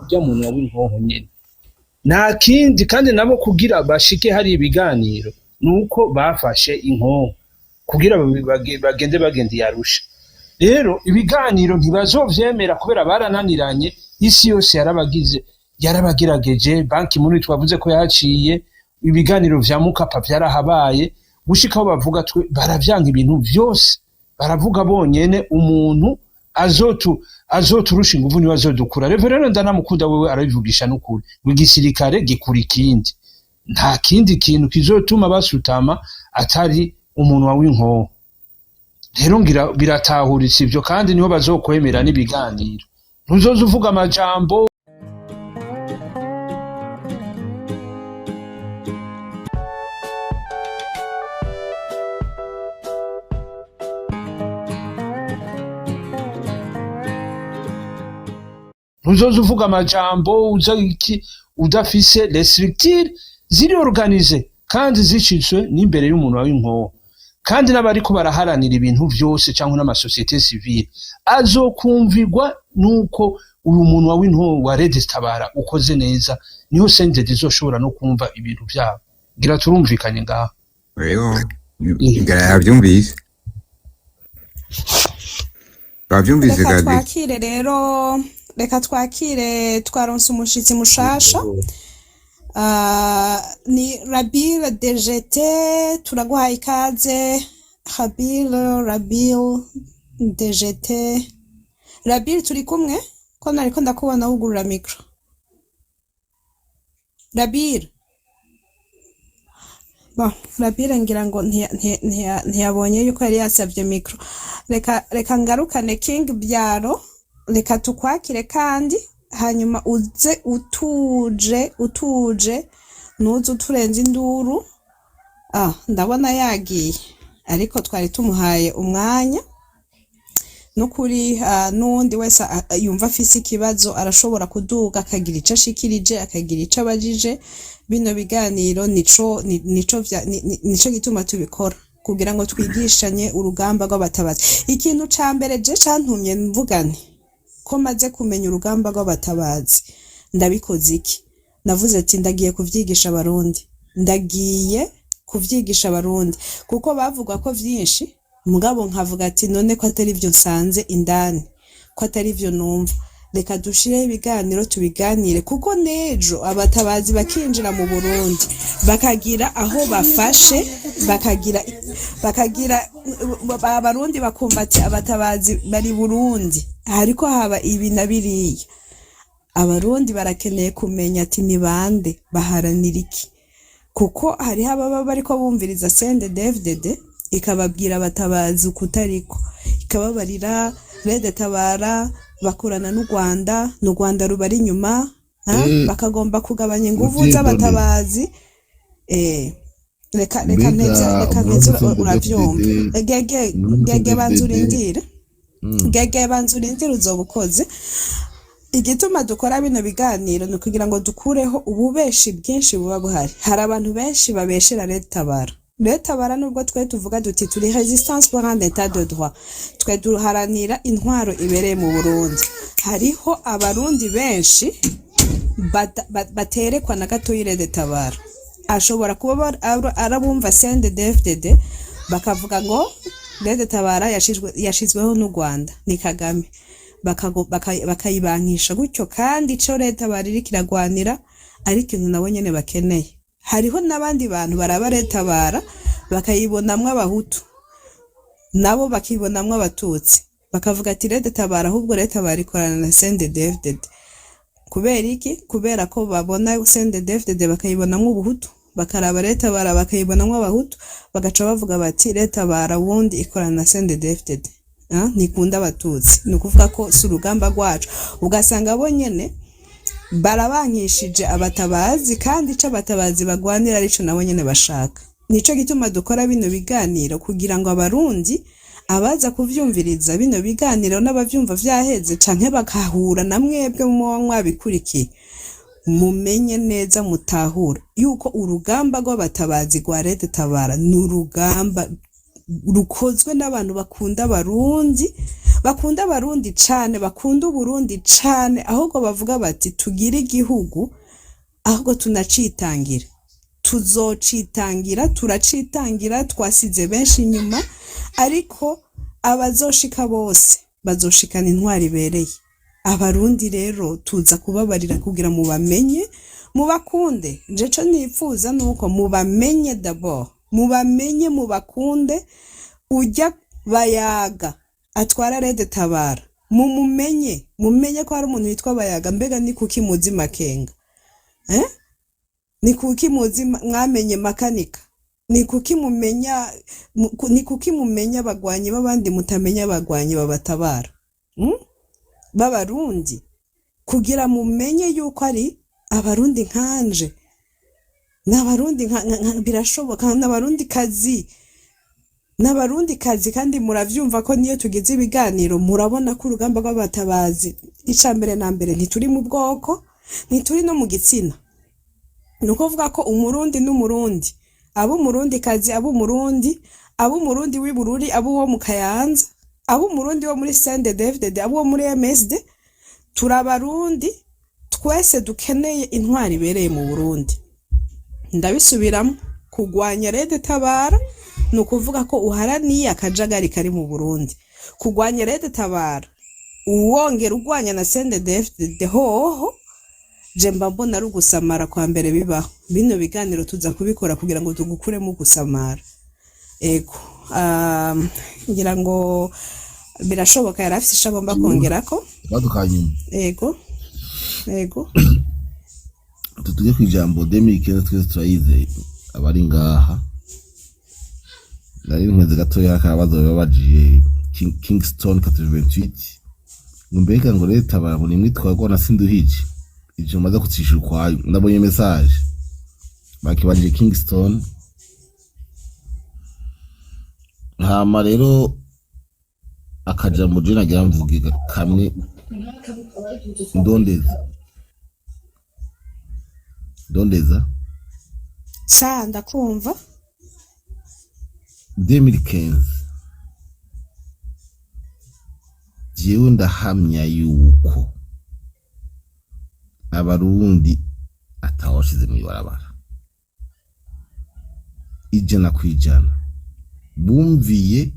Urya muntu w'inkoho nyene, nta kindi. Kandi nabo kugira bashike hari ibiganiro nuko bafashe inkoho kugira bagende bagenda yarusha. Rero ibiganiro ntibazovyemera kubera barananiranye. Isi yose yarabagize, yarabagerageje. Ban Ki-moon twavuze ko yahaciye, ibiganiro vya Mukapa vyarahabaye, gushika aho bavuga twe baravyanka. Ibintu vyose baravuga bonyene, umuntu azoturusha inguvu niwe azodukura. Rero ndanamukunda wewe, arabivugisha n'ukuri ngo igisirikare gikura ikindi, nta kindi kintu kizotuma basutama atari umunwa w'inkoho. Rero ngira biratahuritse ivyo, kandi niho bazokwemera n'ibiganiro. Ntuzoza uvuga amajambo. Ntuzoza uvuga amajambo uza iki udafise les structures ziri organisées kandi zicitswe n'imbere y'umuntu w'inkoho. Kandi n'abariko baraharanira ibintu vyose cyangwa n'amasociété civile azokumvirwa nuko uyu muntu wa w'inkoho wa Red Tabara ukoze neza, niho CNDD izoshobora no kumva ibintu vyabo. Ngira turumvikanye ngaho. Rero ngira yavyumvise, bavyumvise. Reka Gabi. Twakire rero, reka twakire, twaronse umushitsi mushasha. Ni Rabil DGT, turaguhaye ikaze Rabil, Rabil DGT. Rabil, turi kumwe? Ko nariko ndakubona wugurura micro, Rabil. Bon, Rabil ngira ngo ntiyabonye yuko yari yasavye micro. Reka ngarukane King Byaro, reka tukwakire kandi hanyuma uze utuje, utuje, ntuze uturenze induru. Ndabona yagiye, ariko twari tumuhaye umwanya nukuri. N'uwundi wese yumva afise ikibazo arashobora kuduga akagira ico ashikirije, akagira ico abajije. Bino biganiro nico gituma tubikora, kugira ngo twigishanye urugamba rw'abatabazi. Ikintu ca mbere je cantumye mvuga nti ko maze kumenya urugamba rw'abatabazi, ndabikoze iki? Navuze ati ndagiye kuvyigisha Abarundi, ndagiye kuvyigisha Abarundi, kuko bavuga ko vyinshi, mugabo nkavuga ati none ko atari vyo nsanze indani, ko atari vyo numva, reka dushireho ibiganiro tubiganire, kuko nejo abatabazi bakinjira mu Burundi bakagira aho bafashe, bakagira Abarundi bakumva ati abatabazi bari Burundi, hariko haba ibi na biriya. Abarundi barakeneye kumenya ati ni bande, baharanira iki? Kuko hariho ababa bariko bumviriza CNDD-FDD ikababwira abatabazi ukutariko, ikababarira Red Tabara bakorana n'u Rwanda, n'u Rwanda rubari inyuma ha? Bakagomba kugabanya inguvu Dieudonné. z'abatabazi. Reka Mbega mpeze, reka umuntu mpeze, wese uravyumva. CNDD-FDD Gege, umuntu gege, banza CNDD-FDD urindire. Gege, banza urindire, uzoba ukoze. Igituma dukora bino biganiro ni ukugira ngo dukureho ububeshi bwinshi buba buhari. Hari abantu benshi babeshera Red Tabara. Red Tabara, nubwo twe tuvuga duti turi résistance pour un état de droit, twe duharanira intwaro ibereye mu Burundi, hariho Abarundi benshi baterekwa na gatoyi Red Tabara. Ashobora kuba arabumva CNDD-FDD bakavuga ngo Red Tabara yashizweho n'u Rwanda, ni Kagame, bakayibankisha gutyo, kandi ico Red Tabara iriko iragwanira ari ikintu nabo nyene bakeneye. Hariho n'abandi bantu baraba Red Tabara bakayibonamwo Abahutu, nabo bakibonamwo Abatutsi, bakavuga ati Red Tabara, ahubwo Red Tabara ikorana na CNDD-FDD. Kubera iki? Kubera ko babona CNDD-FDD bakayibonamwo Ubuhutu, bakaraba Red Tabara bakayibonamwo Abahutu, bagaca bavuga bati Red Tabara wundi ikorana na CNDD-FDD. Ntikunda Abatutsi, ni ukuvuga ko si urugamba rwacu. Ugasanga bo nyene barabankishije abatabazi, kandi ico abatabazi bagwanira arico nabo nyene bashaka. Nico gituma dukora bino biganiro, kugira ngo Abarundi abaza kuvyumviriza bino biganiro n'abavyumva vyaheze canke bakahura na mwebwe muba mwabikurikiye, mumenye neza, mutahura yuko urugamba rw'abatabazi rwa Red Tabara ni urugamba rukozwe n'abantu bakunda Abarundi. Bakunda Abarundi cane, bakunda Uburundi cane, ahubwo bavuga bati tugire igihugu, ahubwo tunacitangira, tuzocitangira, turacitangira. Twasize benshi inyuma, ariko abazoshika bose bazoshikana intwari ibereye. Abarundi rero tuza kubabarira kugira mubamenye, mubakunde. Nje co nipfuza nuko mubamenye d'abord, mubamenye, mubakunde. Ujya Bayaga atwara Red Tabara, mumumenye, mumenye ko hari umuntu witwa Bayaga. Mbega ni kuki muzi Makenga, eh? Ni kuki muzi mwamenye Makanika? Ni kuki mumenya ni kuki mumenya abagwanyi b'abandi, mutamenya abagwanyi babatabara, B'Abarundi, kugira mumenye yuko ari Abarundi nkanje, n'Abarundi birashoboka, n'Abarundi kazi, n'Abarundi kazi. Kandi muravyumva ko niyo tugize ibiganiro, murabona ko urugamba rw'abatabazi, ica mbere na mbere, ntituri mu bwoko, ntituri no mu gitsina. Ni ukuvuga ko Umurundi n'Umurundi, abo Umurundi kazi, abo Umurundi, abo Umurundi w'i Bururi, abo uwo mu Kayanza, abo Umurundi wo muri CNDD-FDD, abo uwo muri MSD, turi Abarundi twese dukeneye intwari ibereye mu Burundi. Ndabisubiramo: kugwanya Red Tabara ni ukuvuga ko uharaniye akajagari kari mu Burundi. Kugwanya Red Tabara uwongera ugwanya na CNDD-FDD hoho, je mba mbona ari ugusamara kwa mbere bibaho. Bino biganiro tuza kubikora kugira ngo tugukuremo ugusamara. Ego, ngira ngo birashoboka yari afise ico agomba kongerako. Akabazo ka nyuma. Ego. Tutuge ku ijambo 2015, twese turayize abari ngaha. Nari nkweze gatoya akabazo babajije Kingston 88, ngo mbega ngo leta barabona imwe itwarwa na Sinduhije. Ivyo maze kucishura ukwayo, ndabonye message bakibajije Kingston. Hama rero akajambo je nagira mvuge kamwe, ndondeza ndondeza. Sa, ndakumva. 2015, jewe ndahamya yuko Abarundi atawashize mw'ibarabara, 100% bumviye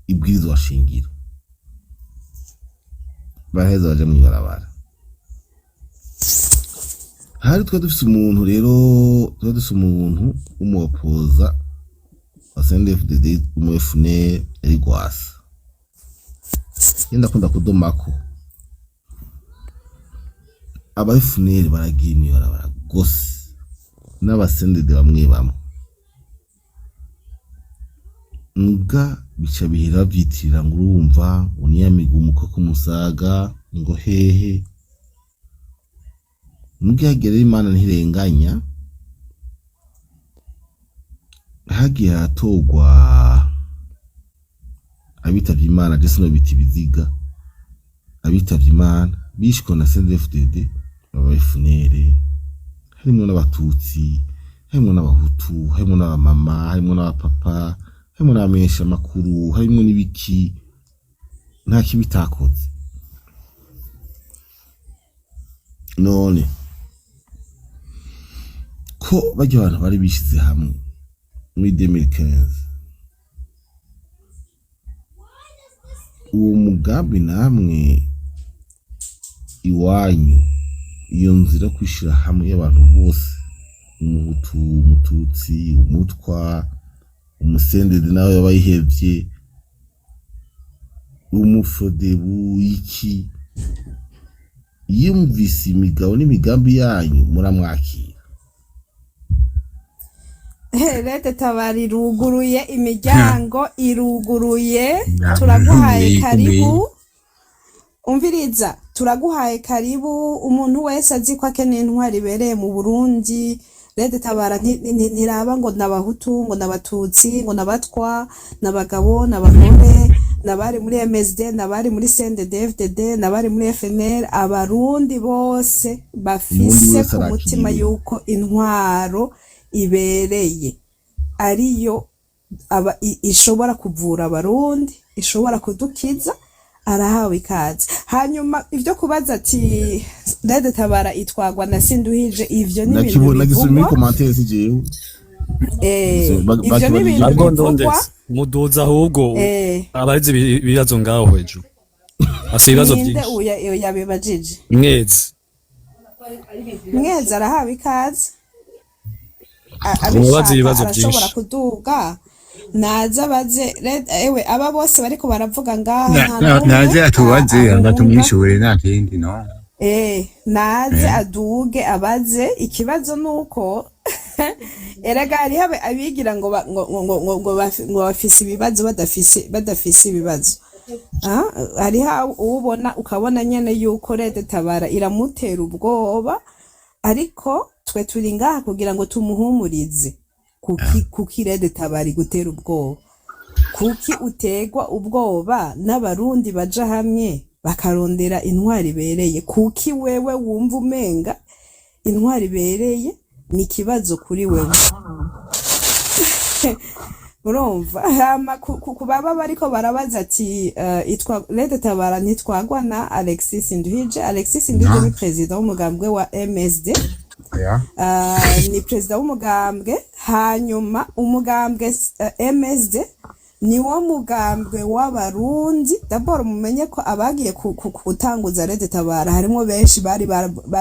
ibwirizwa shingiro, baraheza baja mw'ibarabara. Hari twe dufise umuntu rero, twe dufise umuntu w'umuopoza wa CNDD-FDD, umu FNL, yari Rwasa. Yenda akunda kudomako aba FNL baragiye mw'ibarabara gose, n'aba CNDD bamwe bamwe, mbwa bica bihera bavyitirira ngo urumva ngo niyamigumuko ku Musaga, ngo hehe. Mbwa hagera Imana ntirenganya, hagiye haratorwa abitavye Imana, je sinobita ibiziga, abitavye Imana bishwe na CNDD-FDD, aba FNL, harimwo n'Abatutsi, harimwo n'Abahutu, harimwo n'abamama, harimwo n'abapapa, harimwo n'abamenyesha makuru, harimwo n'ibiki, nta kibi itakoze. None ko barya abantu bari bishize hamwe muri 2015, uwo mugambi namwe iwanyu, iyo nzira yo kwishira hamwe y'abantu bose, Umuhutu, Umututsi, Umutwa, Umusendede nawe yabayihevye, Umufrodebu, iki, yumvise imigabo n'imigambi yanyu, muramwakira? Red Tabara iruguruye, imiryango iruguruye, turaguhaye karibu. Umviriza, turaguhaye karibu. Umuntu wese azi ko akeneye intwari ibereye mu Burundi, Red Tabara ntiraba ngo n'Abahutu, ngo n'Abatutsi, ngo n'Abatwa, n'abagabo, n'abagore, n'abari muri MSD, n'abari muri CNDD-FDD, n'abari muri FNL, Abarundi bose Umurundi bafise wese ku mutima arakiriwe. yuko intwaro ibereye ariyo aba ishobora kuvura Abarundi, ishobora kudukiza. Arahawe ikaze. Hanyuma ivyo kubaza ati Red Tabara itwagwa na Sinduhije, ivyo ni ibintu Nakibona, nagisomye muri bivugwa. commentaire, si jewe. Ivyo ni Bakibajije. ibintu Ahubwo bivugwa. ndondetse muduza ahubwo abarize ibibazo ngaho hejuru asa ibibazo Ninde? byinshi. Uya yabibajije? Mwezi. Mwezi arahawe ikaze. Mubaze Abishaka ibibazo arashobora byinshi. kuduga, naza abaze. Ewe, aba bose bariko baravuga ngaha, nta n'umwe Naze atubaze ahunga. Hama tumwishure, nta kindi no. Naze aduge abaze. Ikibazo nuko erega hariho abigira ngo ngo bafise ibibazo, badafise ibibazo. Ah, hariho uwubona ukabona nyene yuko Red Tabara iramutera ubwoba, ariko twe turi ngaha kugira ngo tumuhumurize. Kuki Red Tabara igutera ubwoba? Kuki utegwa ubwoba n'Abarundi baja hamwe bakarondera intwari ibereye? Kuki wewe wumva umenga intwari ibereye ni ikibazo kuri wewe? Urumva, hama ku baba bariko barabaza ati itwa Red Tabara ntitwagwa na Alexis Nduhije. Alexis Nduhije No. ni perezida w'umugambwe wa MSD. Ni perezida w'umugambwe. Hanyuma umugambwe MSD ni wo mugambwe w'Abarundi. D'abord mumenye ko abagiye gutanguza Red Tabara harimo benshi bari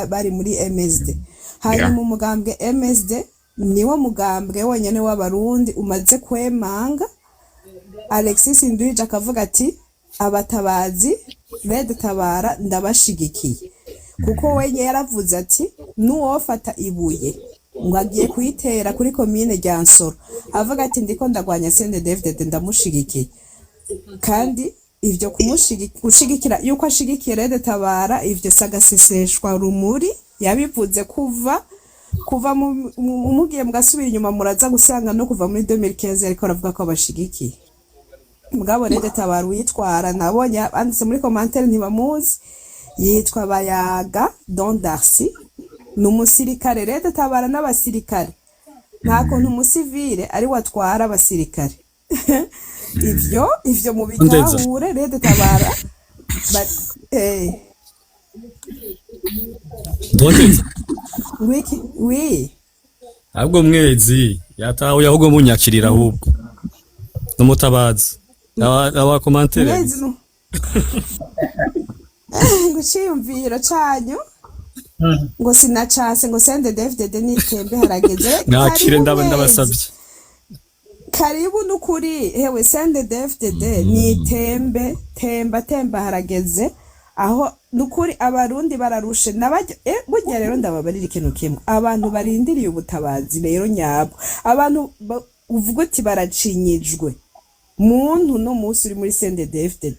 bari muri MSD. Hanyuma umugambwe MSD ni wo mugambwe wonyene w'Abarundi umaze kwemanga Alexis Nduhije, akavuga ati: "Abatabazi Red Tabara ndabashigikiye." Kuko wenye yaravuze ati nuwofata ibuye ngo agiye kuyitera kuri komine Ryansoro, avuga ati: "Ndiko ndagwanya CNDD-FDD, ndamushigikiye." Kandi ivyo gushigikira yuko ashigikiye Red Tabara, ivyo sagaseseshwa rumuri. Yabivuze kuva mugiye mugasubira inyuma, muraza gusanga no kuva muri 2015 ariko aravuga ko abashigikiye. Mugabo Red Tabara uyitwara, nabonye banditse muri commentaire ntibamuzi, yitwa Bayaga Don Darcy, ni umusirikare. Red Tabara n'abasirikare, nta kuntu umusivile ari watwara abasirikare. Ivyo mu Ndeza. bitahure. Red Tabara Ndondetse. Wiki wi. Ahubwo Mwezi yatahuye, ahubwo munyakirira, ahubwo n'umutabazi aba commentaire. Mwezi ngo iciyumviro canyu ngo sinacase ngo CNDD-FDD nitembe harageze. Mwakire. Karibu Ndaba Mwezi. ndabasabye. Karibu nukuri. Hewe, CNDD-FDD nitembe, temba temba, harageze aho nukuri. Abarundi bararushe nabajya. Burya rero ndababarira ikintu kimwe: abantu barindiriye ubutabazi rero nyabwo, abantu uvuga uti baracinyijwe, muntu no munsi uri muri CNDD-FDD,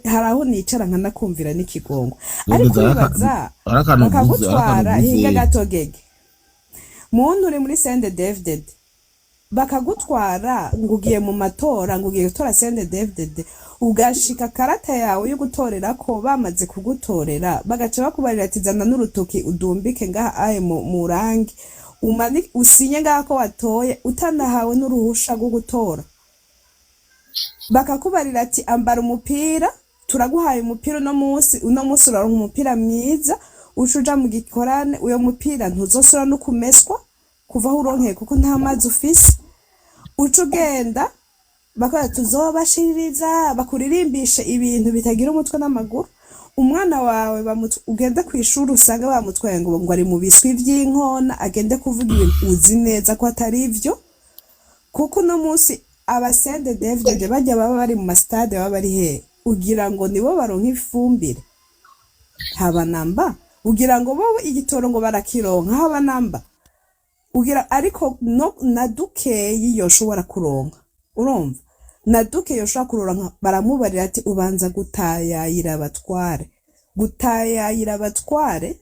hari aho nicara nkanakumvira n'ikigongo, ariko Ndondeza, wibaza hari akantu uvuze, hari akantu bakagutwara uvuze. Hinga gatogege, muntu uri muri CNDD-FDD, bakagutwara ngo ugiye mu matora, ngo ugiye gutora CNDD-FDD, ugashika karata yawe yo gutorera ko bamaze kugutorera, bagaca bakubarira ati: "Zana n'urutoki udumbike ngaha aye mu rangi usinye ngaha ko watoye," utanahawe n'uruhusha rwo gutora. Bakakubarira ati: "Ambara umupira, turaguhaye umupira uno munsi, uno munsi uraronka umupira mwiza, uca uja mu gikorane, uyo mupira ntuzosubira no kumeswa kuva aho uronkeye kuko nta mazi ufise." Uca ugenda bakora tuzobashiririza, bakuririmbishe ibintu bitagira umutwe n'amaguru. Umwana wawe ugende ku ishuri usanga bamutwaye ngo ari mu biswi vy'inkona, agende kuvuga ibintu uzi neza ko atari ivyo. Kuko uno munsi aba CNDD-FDD bajya baba bari mu masitade, baba bari he? Ugira ngo nibo baronka ifumbire? Haba namba. Ugira ngo bo igitoro ngo barakironka? Haba namba. Ugira ariko no na dukeyi yoshobora kuronka, urumva, na duke yoshobora kuronka, baramubarira ati: "Ubanza gutayayira abatware." Gutayayira abatware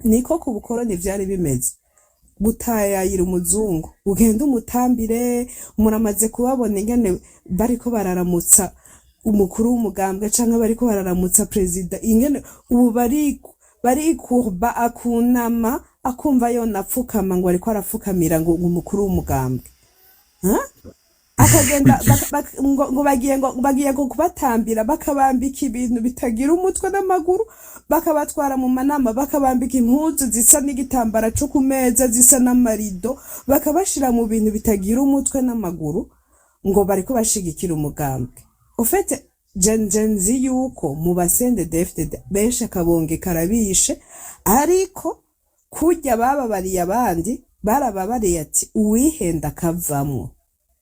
niko ku bukoroni vyari bimeze, gutayayira umuzungu, ugende umutambire. Muramaze kubabona ingene bariko bararamutsa umukuru w'umugambwe canke bariko bararamutsa perezida, ingene ubu barikurba, akunama, akumva yonapfukama ngo ariko arapfukamira ngo umukuru w'umugambwe. Ha? Bakagenda ngo bagiye, ngo bagiye ngo kubatambira, bakabambika ibintu bitagira umutwe n'amaguru, bakabatwara mu manama, bakabambika impuzu zisa n'igitambara co ku meza, zisa n'amarido, bakabashira mu bintu bitagira umutwe n'amaguru, ngo bariko bashigikira umugambwe. Ufete je nzi yuko mu ba CNDD-FDD benshi akabonge karabishe, ariko kurya bababariye abandi, barababariye ati uwihenda akavamwo.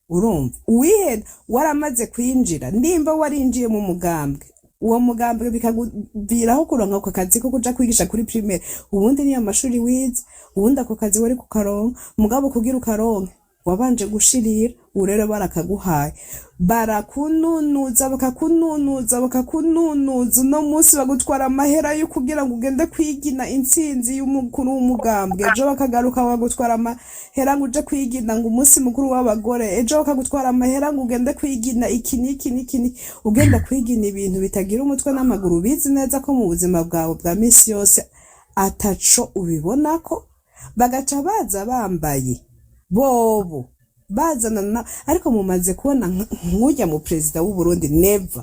Urumva, uwihenda waramaze kwinjira, nimba warinjiye mu mugambwe, uwo mugambwe bikakuviraho kuronka ako kazi ko kuja kwigisha kuri primaire, ubundi niyo mashuri wize, ubundi ako kazi wari kukaronka, mugabo kugira ukaronke wabanje gushirira. Ubu rero barakaguhaye, barakununuza, bakakununuza, bakakununuza. Uno munsi bagutwara amahera yo kugira ngo ugende kwigina intsinzi y'umukuru w'umugambwe, ejo bakagaruka bagutwara amahera ngo uje kwigina ngo umunsi mukuru w'abagore, ejo bakagutwara amahera ngo ugende kwigina iki n'iki n'iki n'iki. Ugenda kwigina ibintu bitagira umutwe n'amaguru, ubizi neza ko mu buzima bwawe bwa misi yose ataco ubibonako. Bagaca baza bambaye bobo bazana na, ariko mumaze kubona nk'urya mu perezida w'u Burundi Neva,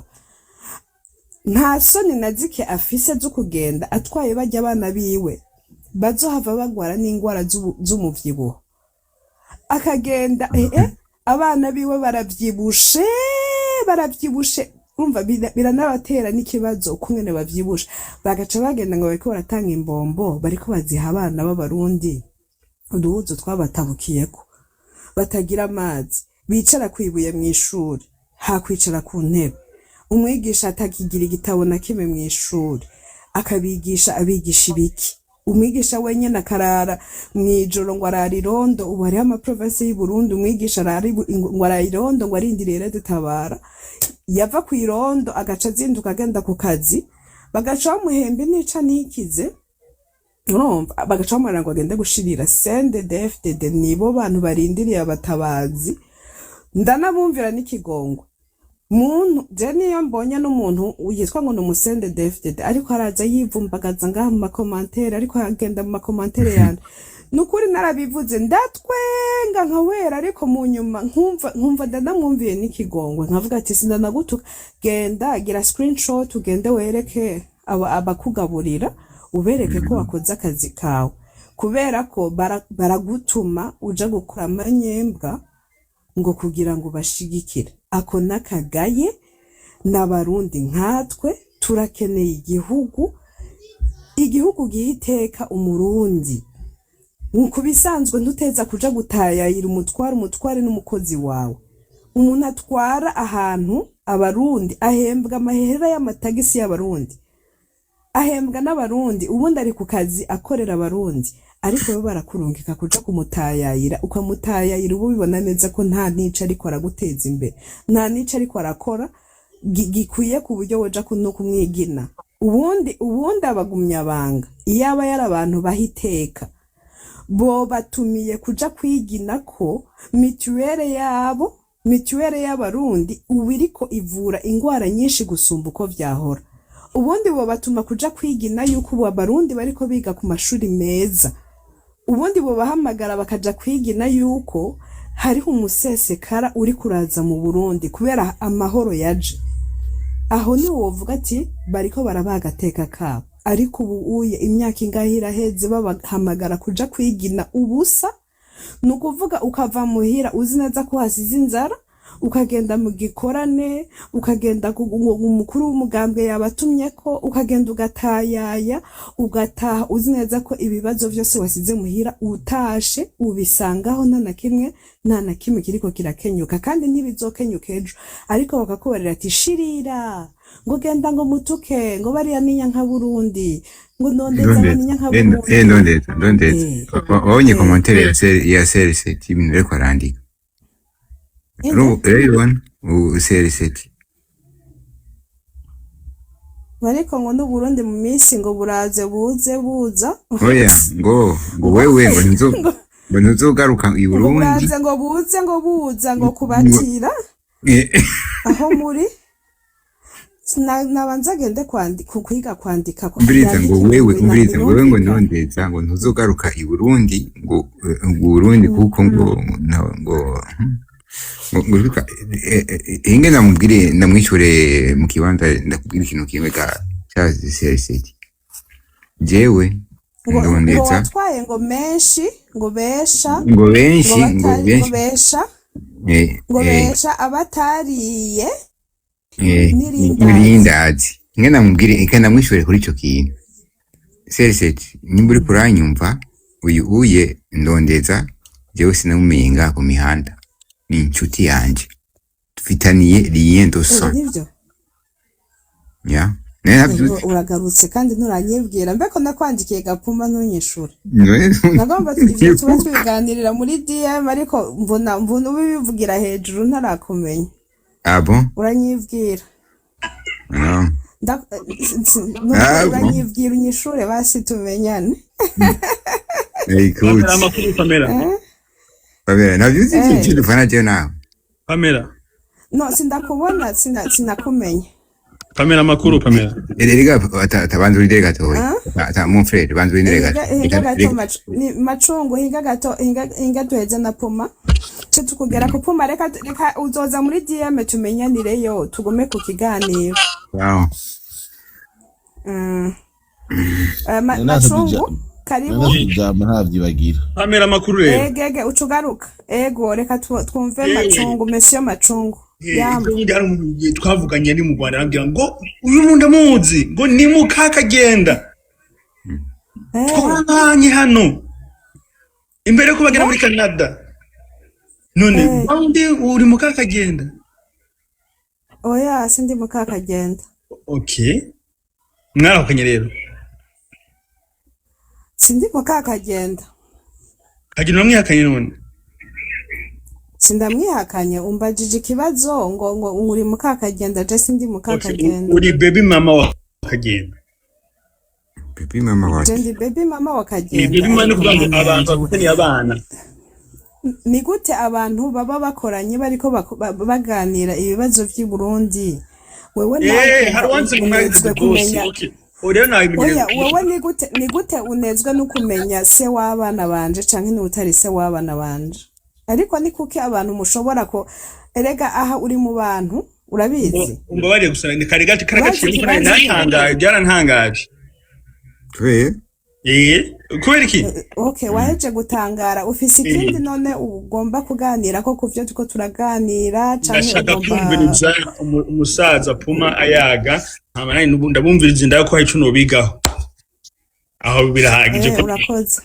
nta soni na zike afise zo kugenda atwaye bajya abana biwe bazohava bagwara n'ingwara z'umuvyibuho, akagenda abana biwe baravyibushe, baravyibushe. Urumva biranabatera n'ikibazo ukungene bavyibushe. Bagaca bagenda ngo bariko baratanga imbombo, bariko baziha abana b'Abarundi uduhuzu twabatabukiyeko, batagira amazi, bicara kwibuye mw'ishuri hakwicara ku ntebe, umwigisha atakigira igitabo na kimwe mw'ishuri, akabigisha abigisha ibiki? Umwigisha wenyene akarara mw'ijoro ngo arara irondo. Ubu hariho ama provinces y'u Burundi umwigisha arara ngo arara irondo, ngo arindiriye RED-Tabara. Yava kw'irondo agaca azinduka agenda ku kazi, bagaca bamuhemba intica ntikize. Urumva, bagaca bamubwira ngo agende gushirira. CNDD-FDD nibo bantu barindiriye abatabazi. Ndanabumvira n'ikigongwe muntu. Je niyo mbonye n'umuntu yitwa ngo ni umu CNDD-FDD ariko araza yivumbagaza ngaha mu ma commentaires, ariko agenda mu ma commentaires yanje, nukuri narabivuze, ndatwenga nkawera, ariko mu nyuma nkumva ndanamwumviye n'ikigongwe, nkavuga ati sindanagutuka, genda gira screenshot, ugende wereke abakugaburira, ubereke ko wakoze akazi kawe, kubera ko baragutuma uja gukora amanyembwa ngo kugira ngo bashigikire. Ako n'akagaye n'Abarundi nkatwe turakeneye igihugu, igihugu giha iteka Umurundi. Ku bisanzwe ntuteza kuja gutayayira umutware, umutware n'umukozi wawe. Umuntu atwara ahantu Abarundi, ahembwa amahera y'amatagisi y'Abarundi, ahembwa n'Abarundi, ubundi ari ku kazi akorera Abarundi, ariko bo barakurungika kuja kumutayayira, ukamutayayira uba ubibona neza ko nta n'ico ariko araguteza imbere, nta n'ico ariko arakora gikwiye ku buryo woja no kumwigina. Ubundi abagumyabanga, iyo aba yari abantu baha iteka, bo batumiye kuja kwigina ko mituwere yabo, mituwere y'Abarundi ubu iriko ivura ingwara nyinshi gusumba uko vyahora. Ubundi bo batuma kuja kwigina yuko ubu Abarundi bariko biga ku mashuri meza. Ubundi bo bahamagara bakaja kwigina yuko hariho umusesekara uri kuraza mu Burundi kubera amahoro yaje. Aho ni wovuga ati bariko barabaha agateka kabo. Ariko ubu uye imyaka ingahe iraheze babahamagara kuja kwigina ubusa? Ni ukuvuga ukava muhira uzi neza ko hasize inzara, ukagenda mu gikorane, ukagenda umukuru w'umugambwe yabatumye ko, ukagenda ugatayaya, ugataha uzi neza ko ibibazo vyose wasize muhira utashe ubisangaho, nta na kimwe, nta na kimwe kiriko kirakenyuka, kandi ntibizokenyuka ejo. Ariko bakakubarira ati shirira, ngo genda, ngo mutuke, ngo bariya ninya nka Burundi, ngo nondeza ngo ninya nka Burundi. Ndondeza, ndondeza. Wabonye commentaire ya CR7, ibintu ariko arandika? Inde? Urabibona ubu CR7? Ariko ngo n'Uburundi mu minsi ngo buraze buze buza. Oya, ngo wewe ngo ntuzo ngo ntuzogaruka i Ngo Burundi. Buraze ngo buze, ngo buza ngo kubatira aho muri. Nabanza agende kwiga kwandika Umviriza, ngo yandike. Wewe umviriza, ngo wewe ngo Birumvikana. ndondeza ngo ntuzogaruka i Burundi, ngo Burundi kuko ngo ngo Ngo reka inge namubwire, ndamwishure mu kibanza. Ndakubwira ikintu kimwe ga cya CR7, jewe Ngo ngo ndondeza watwaye ngo menshi, ngo besha ngo ngo benshi ngo batari ngo benshi besha ngo besha abatariye n'irindazi. N'irindazi. Inge namubwire, inge ndamwishure kuri ico kintu. CR7, nimba uriko uranyumva, uyu uye ndondeza, jewe sinamumenye ngaha ku mihanda, ni inshuti yanje, dufitaniye lien de sang. Nivyo? Ya, naye ntavyuzi. Uragarutse kandi nturanyibwira. Mbeko nakwandikiye gapuma ntunyishure. None Nagomba ivyo tuba tubiganirira muri DM, ariko mbona ubivugira hejuru ntarakumenya. Ah bon? Uranyibwira. No. Ah, bon. Uranyibwira, unyishure basi tumenyane. Écoute. Pamela, amakuru Pamela. Eh? Pamela, ntavyuzi. Eh. Ico dufana jewe nawe. Pamela. No, sindakubona, sinakumenya. Pamela, amakuru Pamela. Erega tabanza urindire gatoya. Ah? Ta mon frère, banza urindire gato. Hinga gato, ni Macungu, hinga gato, hinga duheze na Puma ce tukugera ku Puma. Reka uzoza muri DM tumenyanireyo, tugume ku kiganiro. Wow. Macungu, karibu. Nanasabye ijambo, ntavyibagira. Pamela, amakuru rero. Egege, ucugaruka. Ego, reka twumve. Yewe. Macungu, monsieur Macungu. Yama. Ejo bundi hari umuntu twavuganye ari mu Rwanda, arambwira ngo uyu muntu ndamuzi, ngo ni mukakagenda. Twabanye hano imbere yuko bagera muri Canada. None wandi uri mukakagenda? Oya, sindi mukakagenda. Okay, mwarahukanye rero? Sindi mukakagenda. Kagenda uramwihakanye none? Sindamwihakanye, umbajije ikibazo ngo uri mukakagenda, je sindi mukakagenda. Uri baby mama wa Kagenda? Baby mama wa Je ndi baby mama wa Ni Kagenda? baby mama ni Ariko ukuvuga ngo Mana abantu yanje, bafitaniye abana. Ni gute abantu baba bakoranye bariko baganira ibibazo vy'i Burundi, wewe nawe Eh, ukumva hari uwanze ngo unezwe mwagize rwose. kumenya? Okay, ubu rero nabimenyereye. Oya, wewe ni gute unezwe no kumenya se w'abana banje canke n'utari se w'abana banje? Ariko ni kuki abantu mushobora ko, erega aha uri mu bantu, urabizi. Umbabarire gusa, ni kare gato kare Urazi gaciye ikibazo? Natangaye, byarantangaje. Kubera? Eh, kubera iki? Okay, waheje gutangara, ufise ikindi none ugomba kuganira ko kuvyo turiko turaganira, canke Ndashaka ugomba kumviriza umusaza Puma ayaga, nkaba nari ndabumviriza inda ko hari ico nobigaho aho, birahagije. Eh, Ko urakoze.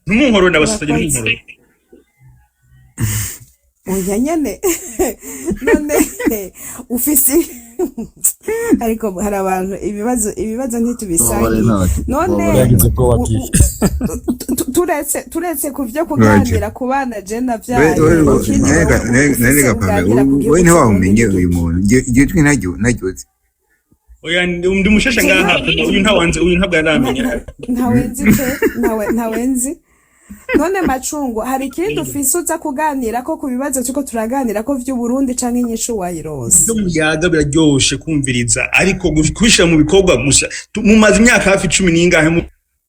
ntumunkoro, ndabasabye. Urakoze. Ntumunkorore. Oya nyene, none ufise, ariko hari abantu ibibazo ntitubisangiye none. Yagize ubwoba bwinshi. Turetse ku vyo kuganira ku bana je navyaye, ikindi wowe ufise Nerega Pamela, uganira ku gihugu wowe ntiwawumenye c'Uburundi uyu n'igiki? muntu. Iryo jwi ntaryo ntaryuzi. Oya, ndi mushasha ngaha, uyu ntawanze, uyu ntabwo yaramenya. Ntawe nzi pe, ntawe nzi. None Macungu, hari ikindi ufise uza kuganira ko ku bibazo turiko turaganira ko vy'Uburundi, canke inyishu wayironse? Ibyo muyaga biraryoshe kumviriza, ariko kubishira mu bikorwa gusa, mumaze imyaka hafi 10 n'ingahe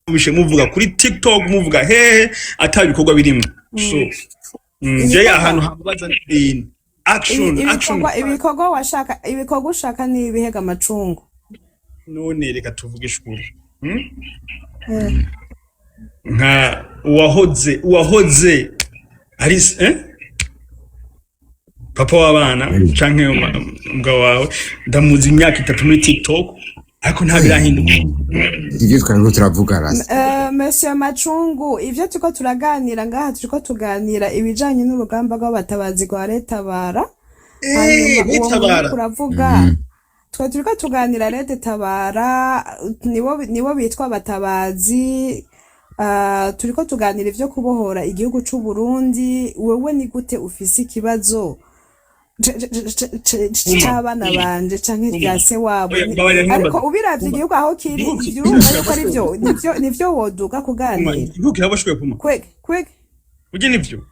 mubishe muvuga kuri TikTok, muvuga hehe, ata bikorwa birimo. So je Ibikorwa ahantu hambaza n'ibintu action, action. Ibikorwa washaka, ibikorwa ushaka ni ibihega, Macungu? None reka tuvuge ukuri, Nka uwahoze ari papa w'abana canke umugabo wawe, ndamuzi imyaka 3 muri TikTok, ariko nta birahinduka. Ibyo twariko turavuga rasa. Monsieur Macungu, ivyo turiko turaganira ngaha, turiko tuganira ibijanye n'urugamba rw'abatabazi rwa Retabara. Hanyuma uwo muntu Retabara. uriko uravuga, twe turiko tuganira Rede Tabara, nibo bitwa abatabazi. Turiko tuganira ivyo kubohora igihugu c'u Burundi. Wewe ni gute ufise ikibazo c'abana banje canke rya se wabo? Oya, mbabarira, ntumbaze. Ariko ubiravye igihugu aho kiri, ivyo urumva yuko ari vyo nivyo woduga kuganira? Igihugu kiraboshwe, Puma. Kwe Ujye nivyo.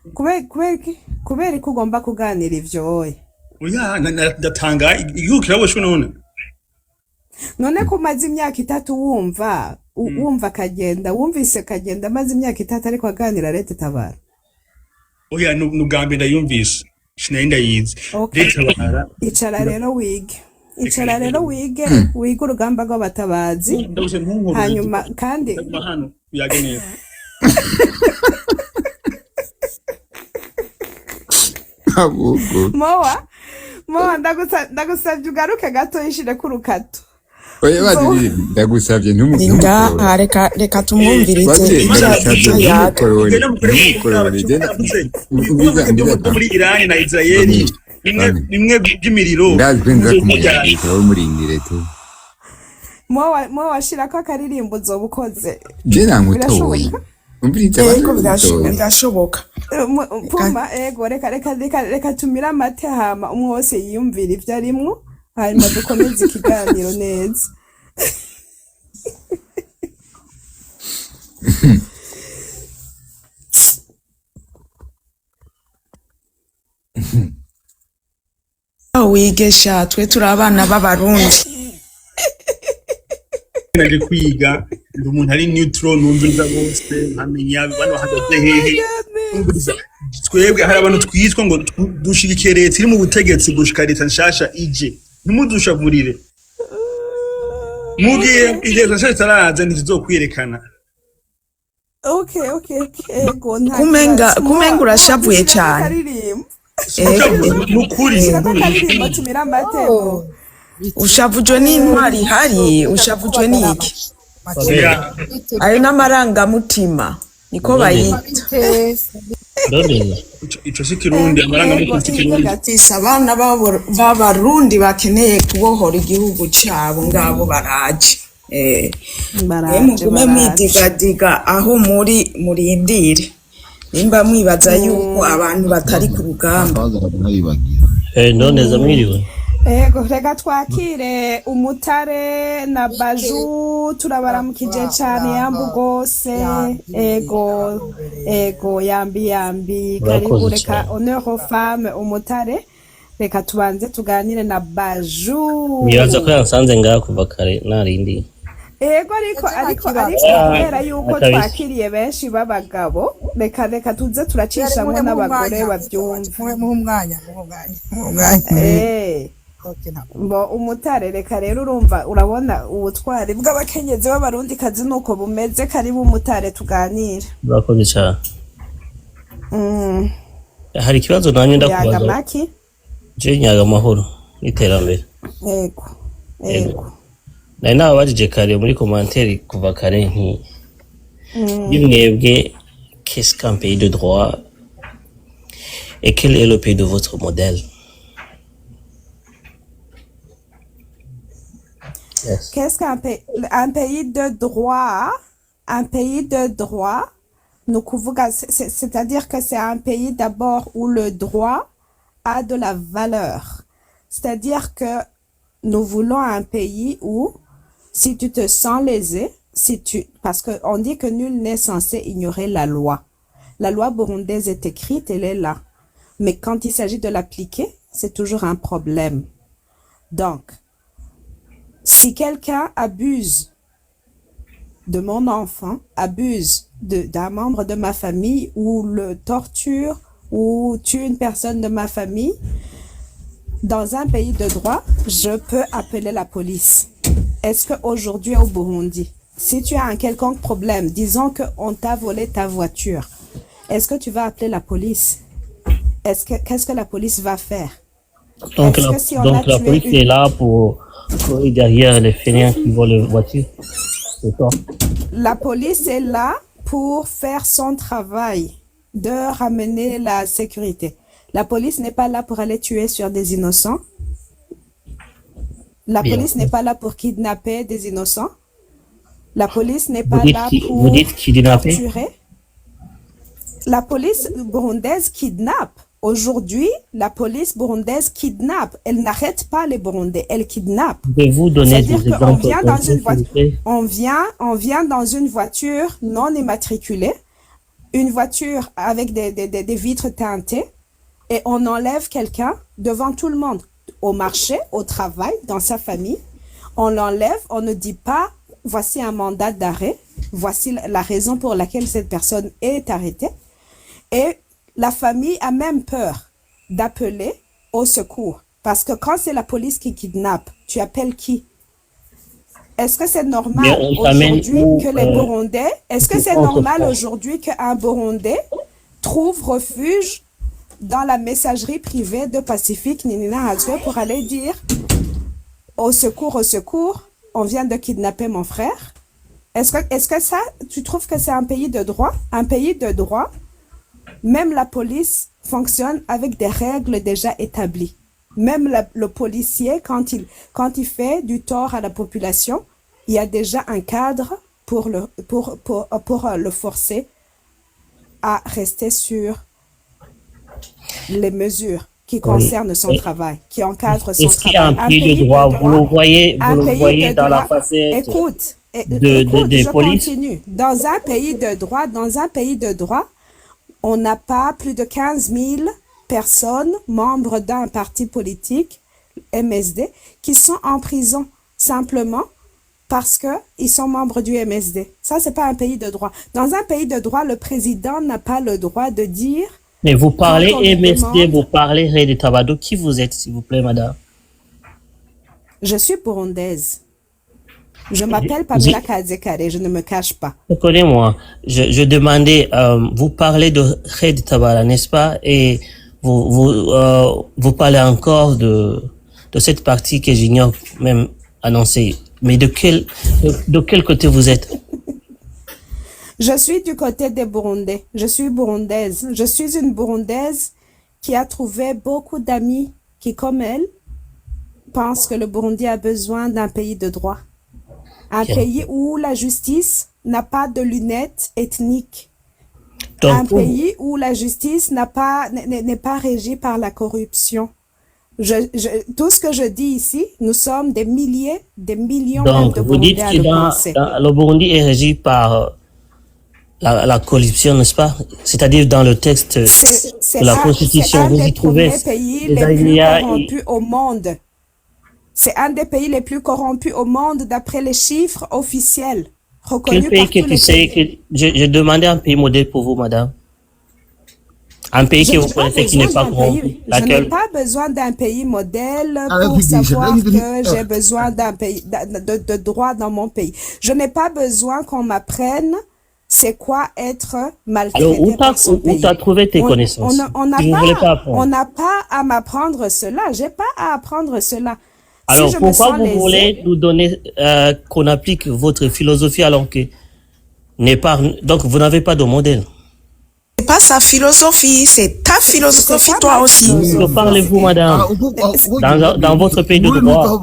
Kubera ko ugomba kuganira ivyo wowe? Oya, ndatanga, igihugu kiraboshwe none. None ko umaze imyaka 3 wumva wumva akagenda, wumvise kagenda amaze imyaka 3 ariko aganira Leta Tabara? Oya, ni ubwa mbere ndayumvise. Sinari ndayizi. Okay. Nditabara. Icara rero wige, icara rero wige, wige urugamba rw'abatabazi. Ndaguse ntunkuruze. Hanyuma kandi Ndaguma hano uyage neza. Ahubwo Mowa, Mowa, ndagusabye ugaruke gato yishire ku rukato. Oya, bazi ndagusabye Linda, ntumukorore. reka reka tumwumvirize Bazi icyo ndagusabye icyo yaga. ntumukorore. Mugende mukore Ntumukorore. Ibikorwa byo muri Irani na Israeli bimwe bimwe by'imiriro. Ndazi ko nza muzomujyana. kumuyagisha, wowe murindire tu. Mowa, Mowa, shirako akaririmbo uzoba ukoze. Je namutoye. Birashoboka. Umviriza. Yego, Abantu namutoye. birashoboka. Puma, ego, reka reka reka reka tumire amate, hama umwe wese yiyumvira ibyo arimwo, hanyuma dukomeze ikiganiro neza. Wigesha twe turi abana b'Abarundi. Naje kwiga, ndi umuntu ari neutral, numviriza bose nkamenya bano bahagaze hehe. Numviriza, twebwe hari abantu twitwa ngo dushigikiye leta iri mu butegetsi gushika leta nshasha ije. Ntimudushavurire mugihe leta nshasha itaraza, ntituzokwiyerekana. Okay, ego, nta Kumenga kibazo. kumenga Mowa, urashavuye shirako cyane. akaririmbo. Ego. Ni ukuri. Shirako akaririmbo tumire amate, Mo. Ushavujwe n'intwari ihari, ushavujwe n'iki? Oya. Ayo n'amarangamutima niko bayita. Ndondeza. Ico si Kirundi. Ego, Amarangamutima si ego Kirundi. gato. Isi abana b'Abarundi bakeneye kubohora igihugu cabo ngabo baraje. Mwe Baraje, mugume baraje. mwidigadiga aho muri, murindire nimba mwibaza yuko abantu batari ku rugamba. Ntayibagira. Ndondeza, mwiriwe. Ego, reka twakire Umutare na Baju, turabaramukije cane, yambu gose. Ego, ego, yambi yambi, karibu. Murakoze Reka cyane. honneur aux femmes. Umutare, reka tubanze tuganire na Baju. Nibaza ko yansanze ngaha kuva kare narindi. Ego, ariko kubera yuko Kabisa. twakiriye benshi b'abagabo, reka tuze turacishamwo n'abagore bavyumve. Muhe umwanya, muhe umwanya, muhe umwanya. Mbo Umutare, reka rero, urumva, urabona ubutwari bw'abakenyezi b'Abarundikazi nuko bumeze. Karibu Umutare, tuganire. Murakoze cyane. Hari ikibazo nanjye Yaga ndakubaza. maki? Je nyaga amahoro n'iterambere. Ego. Ego. Ego. Nari nababajije kare muri commentaire kuva kare nti bimwebwe, qu'est-ce qu'un pays de droit et quel est le pays de votre modèle? Yes. Qu'est-ce qu'un pays, un pays de droit? Un pays de droit, ni ukuvuga, c'est-à-dire que c'est un pays d'abord où le droit a de la valeur. C'est-à-dire que nous voulons un pays où, si tu te sens lésé, si tu, parce qu'on dit que nul n'est censé ignorer la loi. La loi burundaise est écrite, elle est là. Mais quand il s'agit de l'appliquer, c'est toujours un problème. Donc, si quelqu'un abuse de mon enfant, abuse d'un membre de ma famille ou le torture ou tue une personne de ma famille, dans un pays de droit, je peux appeler la police. Est-ce qu'aujourd'hui au Burundi, si tu as un quelconque problème, disons qu'on t'a volé ta voiture, est-ce que tu vas appeler la police? Est-ce que qu'est-ce que la police va faire? Donc Est-ce la, que si on a donc la tué police une est là pour courir derrière les fainéants qui volent les voitures. C'est ça. La police est là pour faire son travail de ramener la sécurité. La police n'est pas là pour aller tuer sur des innocents. La Bien. police n'est pas là pour kidnapper des innocents. La police n'est Vous pas dites là qui, vous pour dites kidnapper? torturer. La police burundaise kidnappe. Aujourd'hui, la police burundaise kidnappe. Elle n'arrête pas les Burundais, elle kidnappe. Pouvez-vous donner C'est-à-dire des qu'on exemples vient dans concrets, une s'il vous voiture, plaît? on vient dans une voiture non immatriculée, une voiture avec des vitres teintées, et on enlève quelqu'un devant tout le monde, au marché, au travail, dans sa famille. On l'enlève, on ne dit pas, voici un mandat d'arrêt, voici la raison pour laquelle cette personne est arrêtée. Et la famille a même peur d'appeler au secours? Parce que quand c'est la police qui kidnappe, tu appelles qui? Est-ce que c'est Mais normal on t'amène aujourd'hui où que les Burundais, est-ce que c'est on te normal prend. aujourd'hui qu'un Burundais trouve refuge dans la messagerie privée de Pacifique Nininahazwe pour aller dire au secours, on vient de kidnapper mon frère? Est-ce que ça, tu trouves que c'est un pays de droit? Un pays de droit, même la police fonctionne avec des règles déjà établies. Même le policier, quand il fait du tort à la population, il y a déjà un cadre pour le forcer à rester sur les mesures qui Oui. concernent son Et travail, qui encadrent son Est-ce qu'il y a travail. un Un pays de pays de droit? Vous le droit, voyez, vous un le pays voyez de dans la droit. facette Écoute, écoute, des je polices. continue. Dans un pays de droit, dans un pays de droit, on n'a pas plus de 15 000 personnes membres d'un parti politique, MSD, qui sont en prison simplement parce qu'ils sont membres du MSD. Ça, c'est pas un pays de droit. Dans un pays de droit, le président n'a pas le droit de dire Mais vous quand parlez on lui MSD, demande, vous parlez Red Tabado. Qui vous êtes, s'il vous plaît, madame? Je suis burundaise. Je m'appelle Pamela Kazekare, je ne me cache pas. Connais-moi. Je demandais, vous parlez de Red Tabara, n'est-ce pas? Et vous parlez encore de cette partie que j'ignore même annoncer. Mais de quel côté vous êtes? Je suis du côté des Burundais. Je suis burundaise. Je suis une Burundaise qui a trouvé beaucoup d'amis qui, comme elle, pensent que le Burundi a besoin d'un pays de droit. Un pays où la justice n'a pas de lunettes ethniques. Un Donc, pays où la justice n'a pas, n'est pas régie par la corruption. Tout ce que je dis ici, nous sommes des milliers, des millions même donc de vous dites Burundais à que le penser. le Burundi est régi par la corruption, n'est-ce pas? C'est-à-dire dans le texte C'est de la c'est Constitution, un vous des y trouvez premiers pays des les plus alinéas. Corrompus au monde. C'est un des pays les plus corrompus au monde d'après les chiffres officiels Quel reconnus pays par que tous tu les sais pays. que je demandais un pays modèle pour vous, madame. Un pays Je que n'ai vous pas connaissez qui n'est besoin pas d'un corrompu. pays. Je n'ai Laquelle? pas besoin d'un pays modèle pour Aravugisha savoir que j'ai besoin d'un pays de droit dans mon pays. Je n'ai pas besoin qu'on m'apprenne c'est quoi être Alors, où maltraité t'as par son où t'as pays. trouvé tes connaissances? On n'a Si vous voulez pas, pas on apprendre. n'a pas à m'apprendre cela. J'ai pas à apprendre cela. Si Alors, je me pourquoi sens vous lésée, voulez nous donner qu'on applique votre philosophie alors que n'est pas, donc vous n'avez pas de modèle? C'est pas sa philosophie, c'est ta c'est philosophie pas toi ma aussi. De philosophie. parlez-vous, madame? Dans votre pays de droit.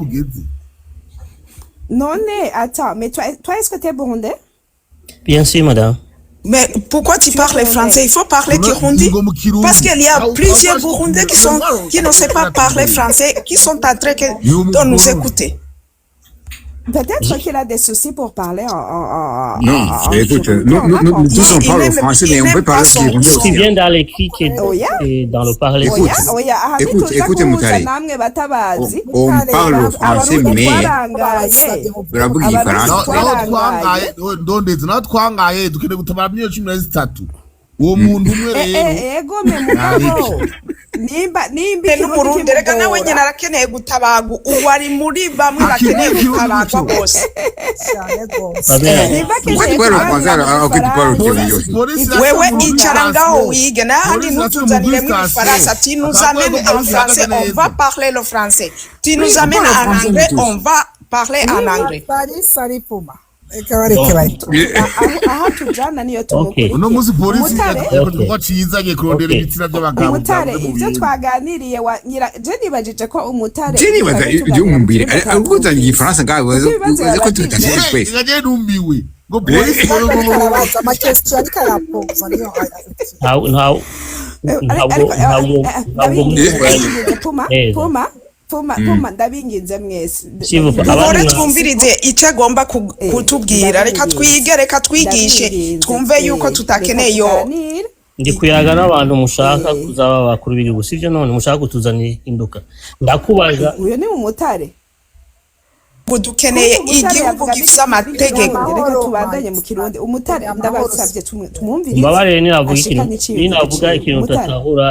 Non, mais attends, mais toi, toi, est-ce que tu es burundais? Bien sûr, madame. Mais pourquoi tu Tu es parles burundais. français? Il faut parler Kirundi. Parce qu'il y a plusieurs Burundais qui ne savent pas parler français, qui sont en train de nous écouter. Peut-être qu'il a des soucis pour parler Non, en écoute, kirundi, nous, on nous, va nous, nous tous comprendre. on Il parle au n'aime français, il mais on peut n'aime parler pas aussi son, kirundi Aussi son aussi. Hein. bien dans l'écrit que, Oya, que dans le parler. Écoute, oya, oya, aha écoute, ntituza écoute, guhuza Mutare. namwe batabazi. On parle au français, Abarundi mais twarangaye. turavuga Abarundi igifaransa. Naho twarangaye. twangaye, ndondetse naho twangaye, dukeneye gutabara 13 miliyoni uwo muntu umwe rero. Ego me mugabo. Nimba ikirundi N'Umurundi reka nawe nyine kimugora. arakeneye gutabagwa, ubu ari muri bamwe Akeneye bakeneye ikirundi gutabagwa cyo. bose. Cyane rwose. Pamela, Nimba Pourquoi akeneye tu parles kuganira français mu alors que tu parles au gifaransa. kirundi aussi? Polisi Ibyo Wewe irasa muri icara ngaho sitasiyo, wige n'ahandi polisi irasa ntutuzaniremo muri sitasiyo, ibifaransa. Tu nous akaba amènes rwego en polisi français, ihagaze on va neza. parler le français. Tu Oui, nous on amènes parle en français, nous anglais, tous. on va parler en anglais. Sari sari puma, reka bareke bahita. Aho tujana niyo Ok. Uno tumukurikira. munsi polisi Umutare, yakoze Ok. igikorwa ciza, agiye kurondera Ok. ibitsina by'abagabo umutare, byavuze mu ibyo bindi. twaganiriye wa nyira je nibajije ko umutare Je nibaza twari ibyo tuganira mu umumbwire kirundi ariko uzanye atatwumvise. igifaransa ngaho Kuko ibibazo uzi ko yabajije tutashoboye twese. Ngaje numiwe ngo polisi Ariko arabaza ama questions, ariko arapoza niyo. Ntabwo ntabwo Ariko ntabwo ntabwo ndabinginze, muri ndabinginze Puma, neza. Puma, Puma, Puma, ndabinginze mwese. S'il vous plaît, Duhore abandi twumvirize icyo agomba kutubwira. Reka Ndabinginze. twige, reka twigishe, Ndabinginze, twumve yuko reka tutakeneye iyo tuganire. Ndi kuyaga n'abantu mushaka kuzaba abakuru b'igihugu, sibyo? None mushaka kutuzanira impinduka, ndakubaza. Uyu ni umutare. Ngo dukeneye Kuko umutare igihugu yavuga gifite amategeko. Reka tubandanye mu kirundi. Umutare, ndabasabye tumwumvirize Mbabarire, ninavuga ashika ikintu n'iciyumviro ninavuga ciwe. ikintu Umutare, utatahura.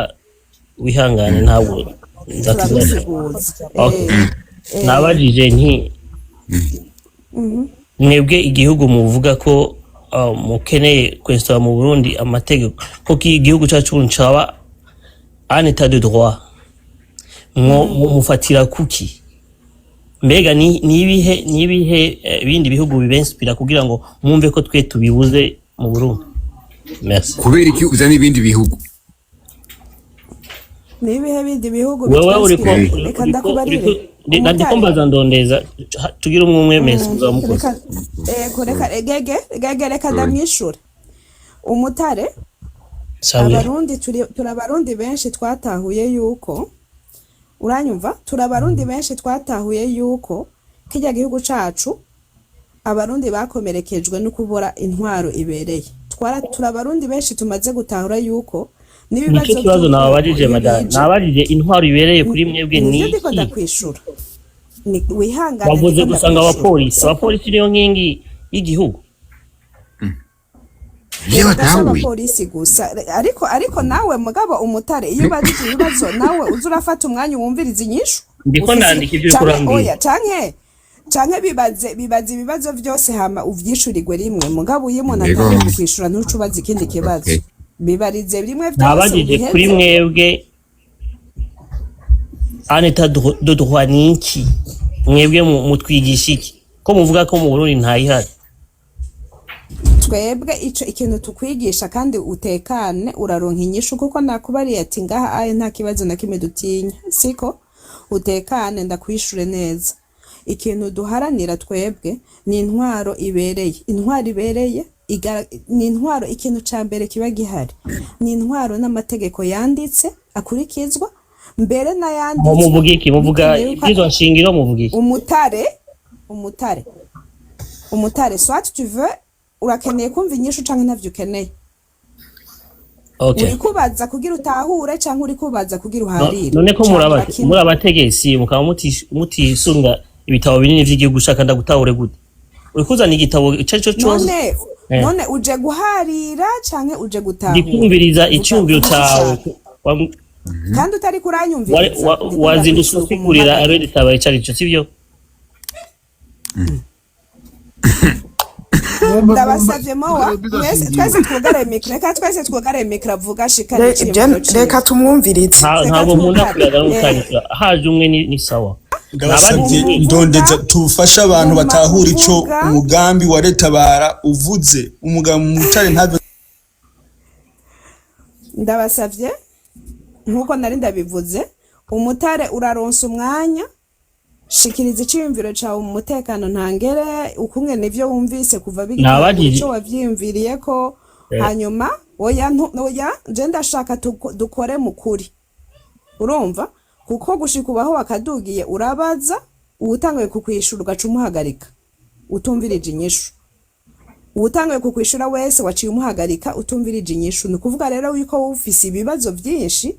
Wihangane, ntabwo ndakibazo. Turabisiguza. Okay. Eh. Nabajije nti mwebwe igihugu muvuga ko mukeneye kwinstalla mu Burundi amategeko, ko igihugu cyacu caba un état de droit, mwo mufatira kuki? Mbega ni ibihe bindi bihugu bibinspira kugira ngo mwumve ko twe tubibuze mu Burundi? Merci. Kubera iki uzana ibindi bihugu? Ni ibihe bindi bihugu Wewe uriko bitwinspira? Reka ndakubarire. Ndiko Umutare. mbaza ndondeza, tugire umwe umwe. Merci, muzamukoze. Reka, ego, reka gege gege, reka ndamwishure umutare. Sawa. Abarundi turi abarundi benshi twatahuye yuko, uranyumva, turi abarundi benshi twatahuye yuko kirya gihugu cacu abarundi bakomerekejwe no kubura intwaro ibereye. Twara turi abarundi benshi tumaze gutahura yuko n'ibibazo Nicyo kibazo by'ubwoko nababajije, iyo madame. bije. Nababajije intwaro ibereye kuri mwebwe ni Nivyo ndiko iki? ndakwishura. Wihangane, Wavuze ndiko gusa ngo ndakwishura. abapolisi niyo nkingi y'igihugu. Iyo Erega si batahuye. abapolisi gusa, ariko nawe mugabo umutare, iyo ubajije ibibazo nawe uza urafata umwanya wumviriza inyishu. Ndiko Ufise ndandika ivyo uriko canke urambwira. oya, canke bibaze ibibazo vyose hama uvyishurirwe rimwe. Mugabo iyo umuntu atangiye kukwishura, ntuce ubaza ikindi kibazo. Bibarize rimwe vyose Nabajije kuri ubiheze. mwebwe un état de droit ni iki? Mwebwe mutwigisha iki ko muvuga ko mu Burundi ntayihari? Twebwe ico ikintu tukwigisha, kandi utekane, uraronka inyishu, kuko nakubariye ati ngaha aye nta kibazo na kimwe dutinya, siko? Utekane, ndakwishure neza. Ikintu duharanira twebwe ni intwaro ibereye. Intwaro ibereye ni intwaro, ikintu ca mbere kiba gihari ni intwaro n'amategeko yanditse akurikizwa mbere n'ayanditswe. Muvuga iki? Muvuga Bitewe yuko ibwirizwa nshingiro? Muvuga iki? Umutare, umutare, umutare, soit tu veux, urakeneye kumva inyishu canke ntavyo ukeneye? Okay. Uri kubaza kugira utahure canke uri kubaza kugira uharire? None ko Canke kimwe. muri abategetsi mukaba mutisunga ibitabo binini vy'igihugu, ushaka ndagutahure gute? Uri kuzana igitabo ico ari cyo cose. None none uje guharira canke uje gutahura? Ndikumviriza Vuga, icyumviro vuga icyo cawe. ushaka. Kandi utari kuranyumviriza, ndiko Wazindutse ndakwishura usigurira umuhamagaro. aberitaba ico ari cyo, sivyo? Ndabasavye mowa mwese, twese twugare micro, reka twese twugare micro, avuga shikane iciyumviro ciwe. Reka tumwumvirize. Reka Ntabwo nkunda twugare. kuyaga n'utanyishyura, haje umwe ni sawa. Ndabasabye, Nabajije ndondeza tufashe abantu Guma batahura ico uvuga. umugambi wa Retabara uvuze. Umugambi mutare ntave. Ndabasavye, nkuko nari ndabivuze, umutare uraronsa umwanya, shikiriza iciyumviro cawe mu mutekano ntangere, ukumwe nivyo wumvise kuva bigitangura, Nabajije ico wavyiyumviriye ko. Hanyuma oya, oya, je ndashaka dukore mu kuri, urumva, kuko gushika ubaho wakadugiye urabaza, uwutanguye kukwishura ugaca umuhagarika utumvirije inyishu. Uwutanguye kukwishura wese waciye umuhagarika utumvirije inyishu. Ni ukuvuga rero yuko ufise ibibazo vyinshi,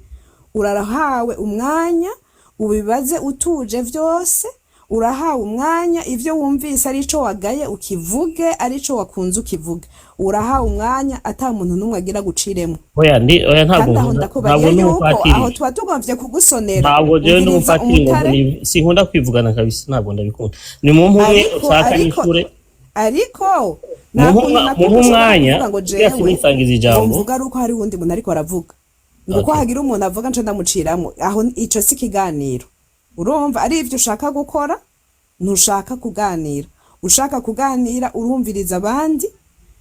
urahawe umwanya ubibaze utuje vyose. Urahawe umwanya, ivyo wumvise ari ico wagaye ukivuge, ari ico wakunze ukivuge. Urahawe umwanya ata muntu n'umwe agira guciremwo. Oya, ndi oya, ntabwo Kandi aho nkunda, ndakubariye ntabwo ndi yuko umupatiri. aho tuba tugomvye kugusonera. Ntabwo jewe ndi Umviriza, umupatiri ngo umutare. Sinkunda kwivugana kabisa, ntabwo ndabikunda. Ni mumpe umwe Ariko ushaka ariko n'ishure. Ariko nta Mumpe kuntu na mumpe kumwe ushobora umwanya kuvuga ngo kugira jewe sinisangiza ngo ijambo. mvuga ari uko hari uwundi muntu ariko aravuga, ngo uko Okay. hagira umuntu avuga nca ndamuciramwo. Aho ico si ikiganiro. Urumva ari ivyo ushaka gukora? Ntushaka kuganira. Ushaka kuganira urumviriza abandi,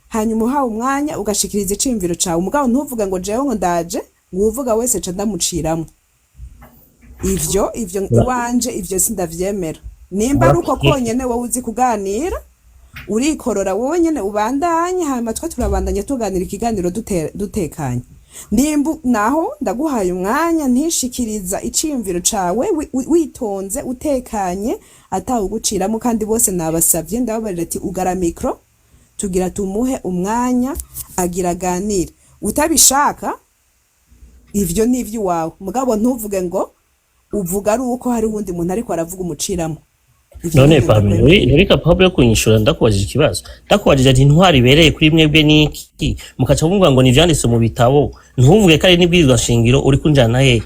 hanyuma uhawe umwanya ugashikiriza iciyumviro cawe. Umugabo ntuvuge ngo jewe ngo ndaje, ngo uwuvuga wese nca ndamuciramwo. Ivyo iwanje ivyo sindavyemera. Nimba ari uko konyene wowe uzi kuganira, urikorora wowe nyene ubandanye, hanyuma twe turabandanya tuganira ikiganiro dutekanye. Nimba naho ndaguhaye umwanya, ntishikiriza iciyumviro cawe witonze, utekanye, atawuguciramo. Kandi bose nabasavye, ndababarira ati ugara micro, tugira tumuhe umwanya agira aganire. Utabishaka ivyo ni ivy'iwawe, mugabo ntuvuge ngo uvuga ari uko hari uwundi muntu ariko aravuga umuciramo. Ivyo None ntabwo Pamela, ndakwemera. nturi capable yo kunyishura. Ndakubajije ikibazo, ndakubajije ati intwari ibereye kuri mwebwe niki? Mukaca muvuga ngo ni ivyanditse mu bitabo, ntuvuge ko ari n'ibwirizwa shingiro. Uri kunjana hehe?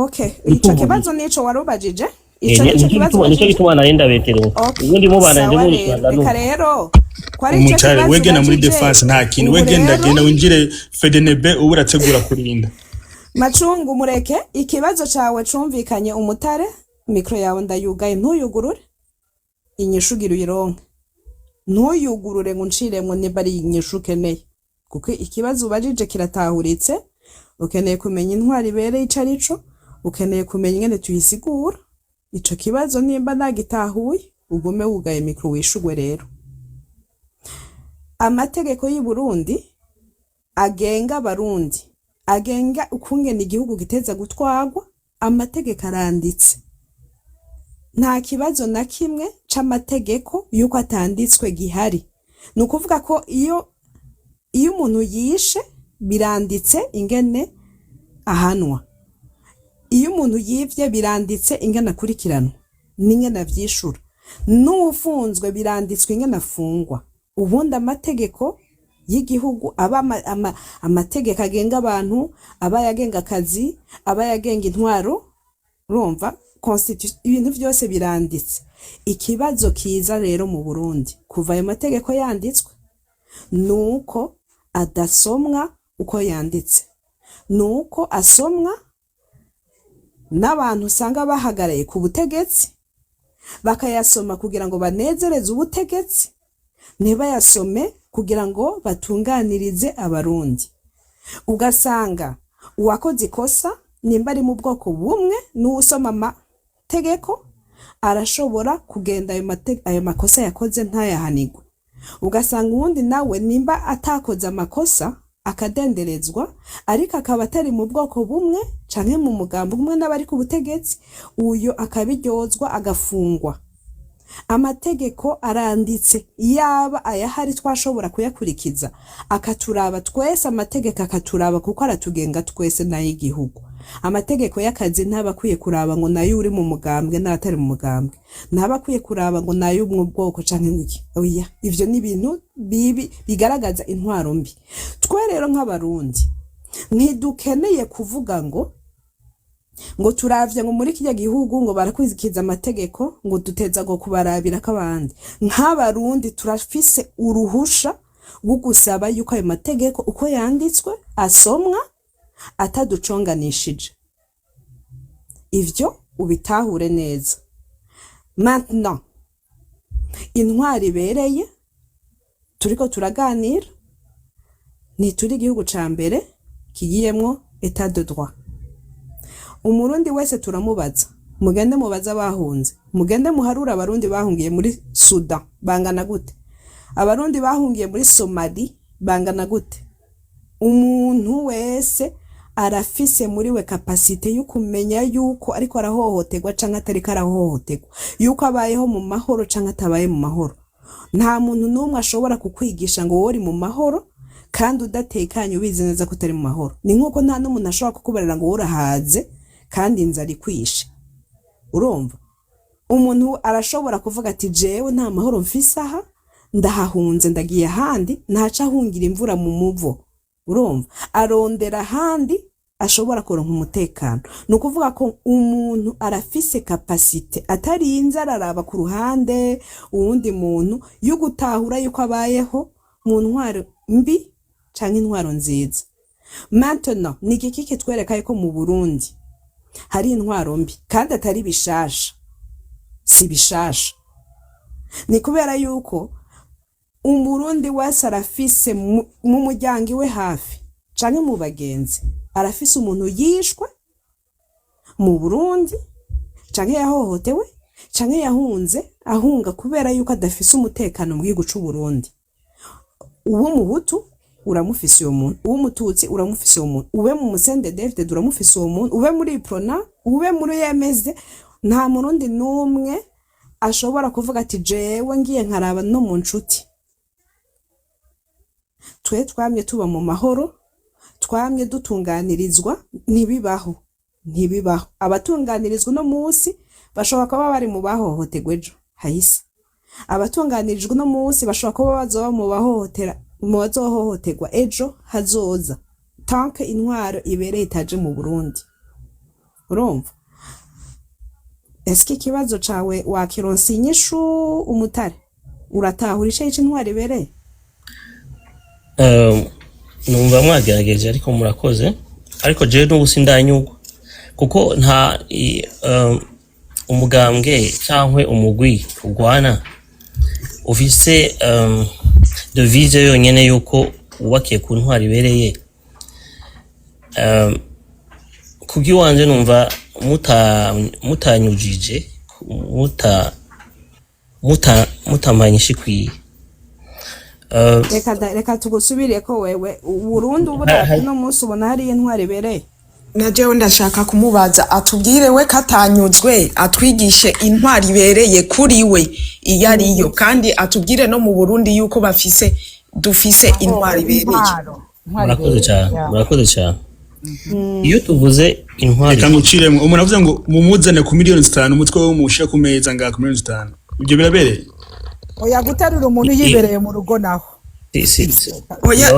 Okay, Uri ico kumva? kibazo nico warubajije, ico nico Nicyo kibazo gituma, nicyo ubajije. gituma nari ndabeterewe. Okay, Ubundi mubandanye sawa. Rero mubikurikirana reka ndumva. rero ko ari ico Umutare kibazo wegenda muri ubajije, defense, nta kintu. ubu Wegenda, rero genda winjire FDNB, ubu urategura kurinda. Macungu, mureke, ikibazo cawe cumvikanye. Umutare, micro yawe ndayugaye, ntuyugurure. Inyishu ugira uyironke, ntuyugurure ngo unciremwo niba ari inyishu ukeneye, kuko ikibazo ubajije kiratahuritse. Ukeneye kumenya intwaro ibereye ico arico, ukeneye kumenya ingene tuyisigura. Ico kibazo nimba nagitahuye, ugume wugaye micro wishugwe. Rero amategeko y'i Burundi agenga abarundi, agenga ukungene igihugu giteza gutwarwa, amategeko aranditse. Nta kibazo na kimwe c'amategeko yuko atanditswe gihari. Ni ukuvuga ko iyo umuntu yishe, biranditse ingene ahanwa. Iyo umuntu yivye, biranditse ingene akurikiranwa n'ingene avyishura. N'uwufunzwe, biranditswe ingene afungwa. Ubundi amategeko y'igihugu aba amategeko agenga abantu, aba ayagenga akazi, aba ayagenga intwaro, urumva constitution, ibintu vyose biranditse. Ikibazo kiza rero mu Burundi kuva ayo mategeko yanditswe nuko adasomwa uko yanditse, nuko asomwa n'abantu usanga bahagaraye ku butegetsi, bakayasoma kugira ngo banezereze ubutegetsi, ntibayasome kugira ngo batunganirize abarundi. Ugasanga uwakoze ikosa, nimba ari mu bwoko bumwe n'uwusoma amategeko, arashobora kugenda ayo makosa yakoze ntayahanirwe. Ugasanga uwundi nawe, nimba atakoze amakosa, akadenderezwa, ariko akaba atari mu bwoko bumwe canke mu mugambi umwe n'abari ku butegetsi, uyo akabiryozwa, agafungwa. Amategeko aranditse, yaba ayahari twashobora kuyakurikiza, akaturaba twese. Amategeko akaturaba kuko aratugenga twese n'ay'igihugu. Amategeko y'akazi ntaba akwiye kuraba ngo nayo uri mu mugambwe n'atari mu mugambwe, ntaba akwiye kuraba ngo nayo mu bwoko canke ngo iki. Oya, ivyo ni ibintu bibi bigaragaza intwaro mbi. Twe rero nk'abarundi ntidukeneye kuvuga ngo turavye ngo muri kirya gihugu ngo barakurikiza amategeko, ngo duteza ngo kubarabira ko abandi. Nk'abarundi turafise uruhusha rwo gusaba yuko ayo mategeko uko yanditswe asomwa ataduconganishije. Ivyo ubitahure neza. Maintenant, intwaro ibereye turiko turaganira, ntituri igihugu ca mbere kigiyemwo état de droit. Umurundi wese turamubaza, mugende mubaze abahunze, mugende muharure abarundi bahungiye muri Sudan bangana gute, abarundi bahungiye muri Somali bangana gute. Umuntu wese arafise muri we capacité yo kumenya yuko ariko arahohoterwa canke atariko arahohoterwa, yuko abayeho mu mahoro canke atabaye mu mahoro. Nta muntu n'umwe ashobora kukwigisha ngo wowe uri mu mahoro kandi udatekanye, ubizi neza ko utari mu mahoro. Ni nk'uko nta n'umuntu ashobora kukubarira ngo wowe urahaze kandi inzara ikwishe. Urumva, umuntu arashobora kuvuga ati: "Jewe nta mahoro mfise aha, ndahahunze, ndagiye ahandi." Ntaca ahungira imvura mu muvo. Urumva, arondera ahandi ashobora kuronka umutekano. Ni ukuvuga ko umuntu arafise capacité, atarinze araraba ku ruhande uwundi muntu, yo gutahura yuko abayeho mu ntwaro mbi canke intwaro nziza. Maintenant, ni igiki kitwereka yuko mu Burundi hari intwaro mbi kandi atari bishasha? Si bishasha. Ni kubera yuko umurundi wese arafise mu muryango iwe hafi canke mu bagenzi, arafise umuntu yishwe mu Burundi canke yahohotewe canke yahunze, ahunga kubera yuko adafise umutekano mu gihugu c'Uburundi. Uw'umuhutu uramufise uwo muntu, uw'umututsi uramufise uwo muntu, ube mu muCNDD-FDD uramufise uwo muntu, ube muri Uprona, ube muri MSD. Nta murundi n'umwe ashobora kuvuga ati: "Jewe ngiye nkaraba no mu nshuti." Twe twamye tuba mu mahoro, twamye dutunganirizwa. Ntibibaho, ntibibaho. Abatunganirizwa uno munsi bashobora kuba bari mu bahohoterwa ejo hahise. Abatunganirijwe uno munsi bashobora kuba bazoba mu bahohotera, mu bazohohoterwa ejo hazoza, tant que intwaro ibereye itaje mu Burundi. Urumva, eske ikibazo cawe wakironsa inyishu? Umutare, uratahura ico c'intwaro ibereye? Numva mwagerageje, ariko murakoze, ariko jewe n'ubu sindanyugwa, kuko nta umugambwe cyangwa umugwi ugwana ufise devise yonyene yuko wubakiye ku ntwaro ibereye. Kubw'iwanje numva mutanyujije, mutampaye inyishu ikwiye. Reka tugusubire ko wewe Burundi ubu uno munsi ubona hariyo intwaro ibereye? Na jewe ndashaka kumubaza atubwire we katanyuzwe, atwigishe intwaro ibereye kuri we iyo ariyo, kandi atubwire no mu Burundi yuko bafise, dufise intwaro ibereye. Intwaro Murakoze ibereye cyane. Murakoze cyane. Iyo tuvuze intwaro Reka nguciremwo, umuntu avuze ngo mumuzane ku miliyoni 5, umutwe we muwushire ku meza ngaha ku miliyoni 5, ibyo birabereye? Oya, guterura umuntu yibereye mu rugo naho. Oya,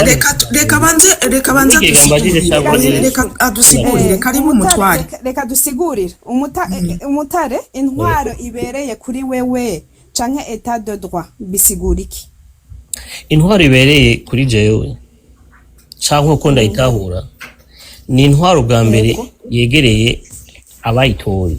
reka banze Nigega mbajije adusigurire. cyangwa Reka adusigurire, karibu Umutare, mutware. Reka dusigurire. Umutare, intwaro ibereye kuri wewe canke état de droit bisigura iki? Intwaro ibereye kuri jewe canke uko ndayitahura ni intwaro bwa mbere yegereye abayitoye,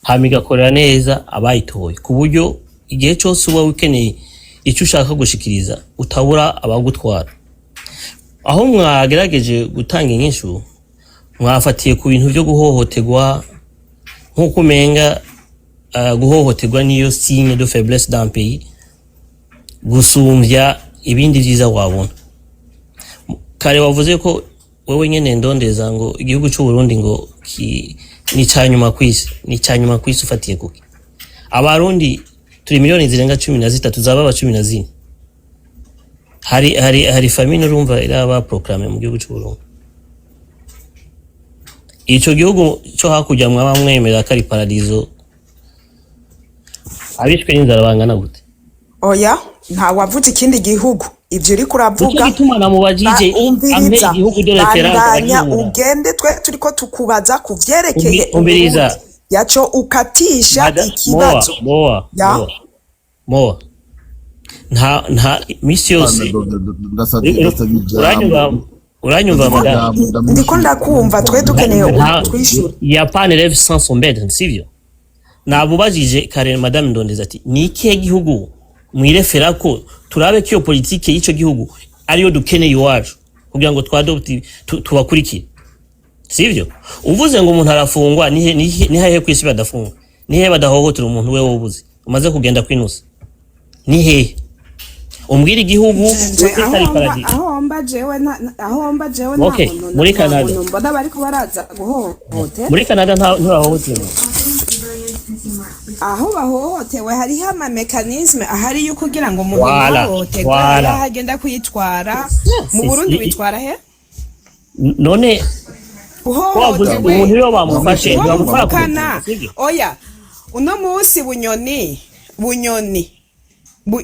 hama igakorera neza abayitoye, ku buryo igihe cyose uba ukeneye icyo ushaka gushikiriza utabura abagutwara. Aho mwagerageje gutanga inyishu, mwafatiye ku bintu byo guhohoterwa, nk'uko umenga guhohoterwa niyo signe de faiblesse d'un pays gusumvya ibindi vyiza wabona. Kare wavuze ko wewe nyene ndondeza ngo igihugu c'u Burundi ngo ni ca nyuma kw'isi. Ni ca nyuma kw'isi ufatiye kuki? Abarundi turi miliyoni zirenga 13, zababa 14. Hari famine, urumva, iraba proclamé mu gihugu c'u Burundi. Ico gihugu cyo hakurya mwaba mwemera ko ari paradizo, abishwe n'inzara bangana gute? Oya, nta wavuze ikindi gihugu, ivyo uriko Nicyo uravuga. gituma namubajije ampe Umviriza. igihugu de référence. Bandanya. Aragihura. Ugende, twe turiko tukubaza ku vyerekeye Umviriza. Uburundi, yaco ukatisha Moa. ikibazo. Moa. Ya. Moa, Moa, nta misi yose. Ndasabye ijambo. Uranyumva? Uranyumva, madame? Ndiko ndakumva, twe dukeneye utwishure. Y a pas un élève sans son maître, sivyo? Nabubajije kare madame Ndondeza ati ni ikihe gihugu mwirefera ko turabe ko iyo politike y'ico gihugu ariyo dukeneye iwacu kugira ngo twadopte, tubakurikire, sivyo? Uvuze ngo umuntu arafungwa, ni hehe kw'isi badafungwa? Ni hehe badahohotera umuntu? Wewe ubuze umaze kugenda kwinusa, ni hehe? Umbwire igihugu Nje wese aho ari mba paradis. Aho mba jewe nta Okay, muntu muri nta Canada. muntu mbona bariko baraza guhohotera. Muri Canada ntibahohoterwa? Aho bahohotewe hariho ama mécanismes ahari yo kugira ngo umuntu Voilà, ntahohoterwe. voilà. Aho agenda kwitwara mu Burundi, witwara he? None ko wavuze Uhohotewe umuntu iyo bamufashe uwo ntibamutwara ku muvukana butaka, sivyo? Oya, uno munsi Bunyoni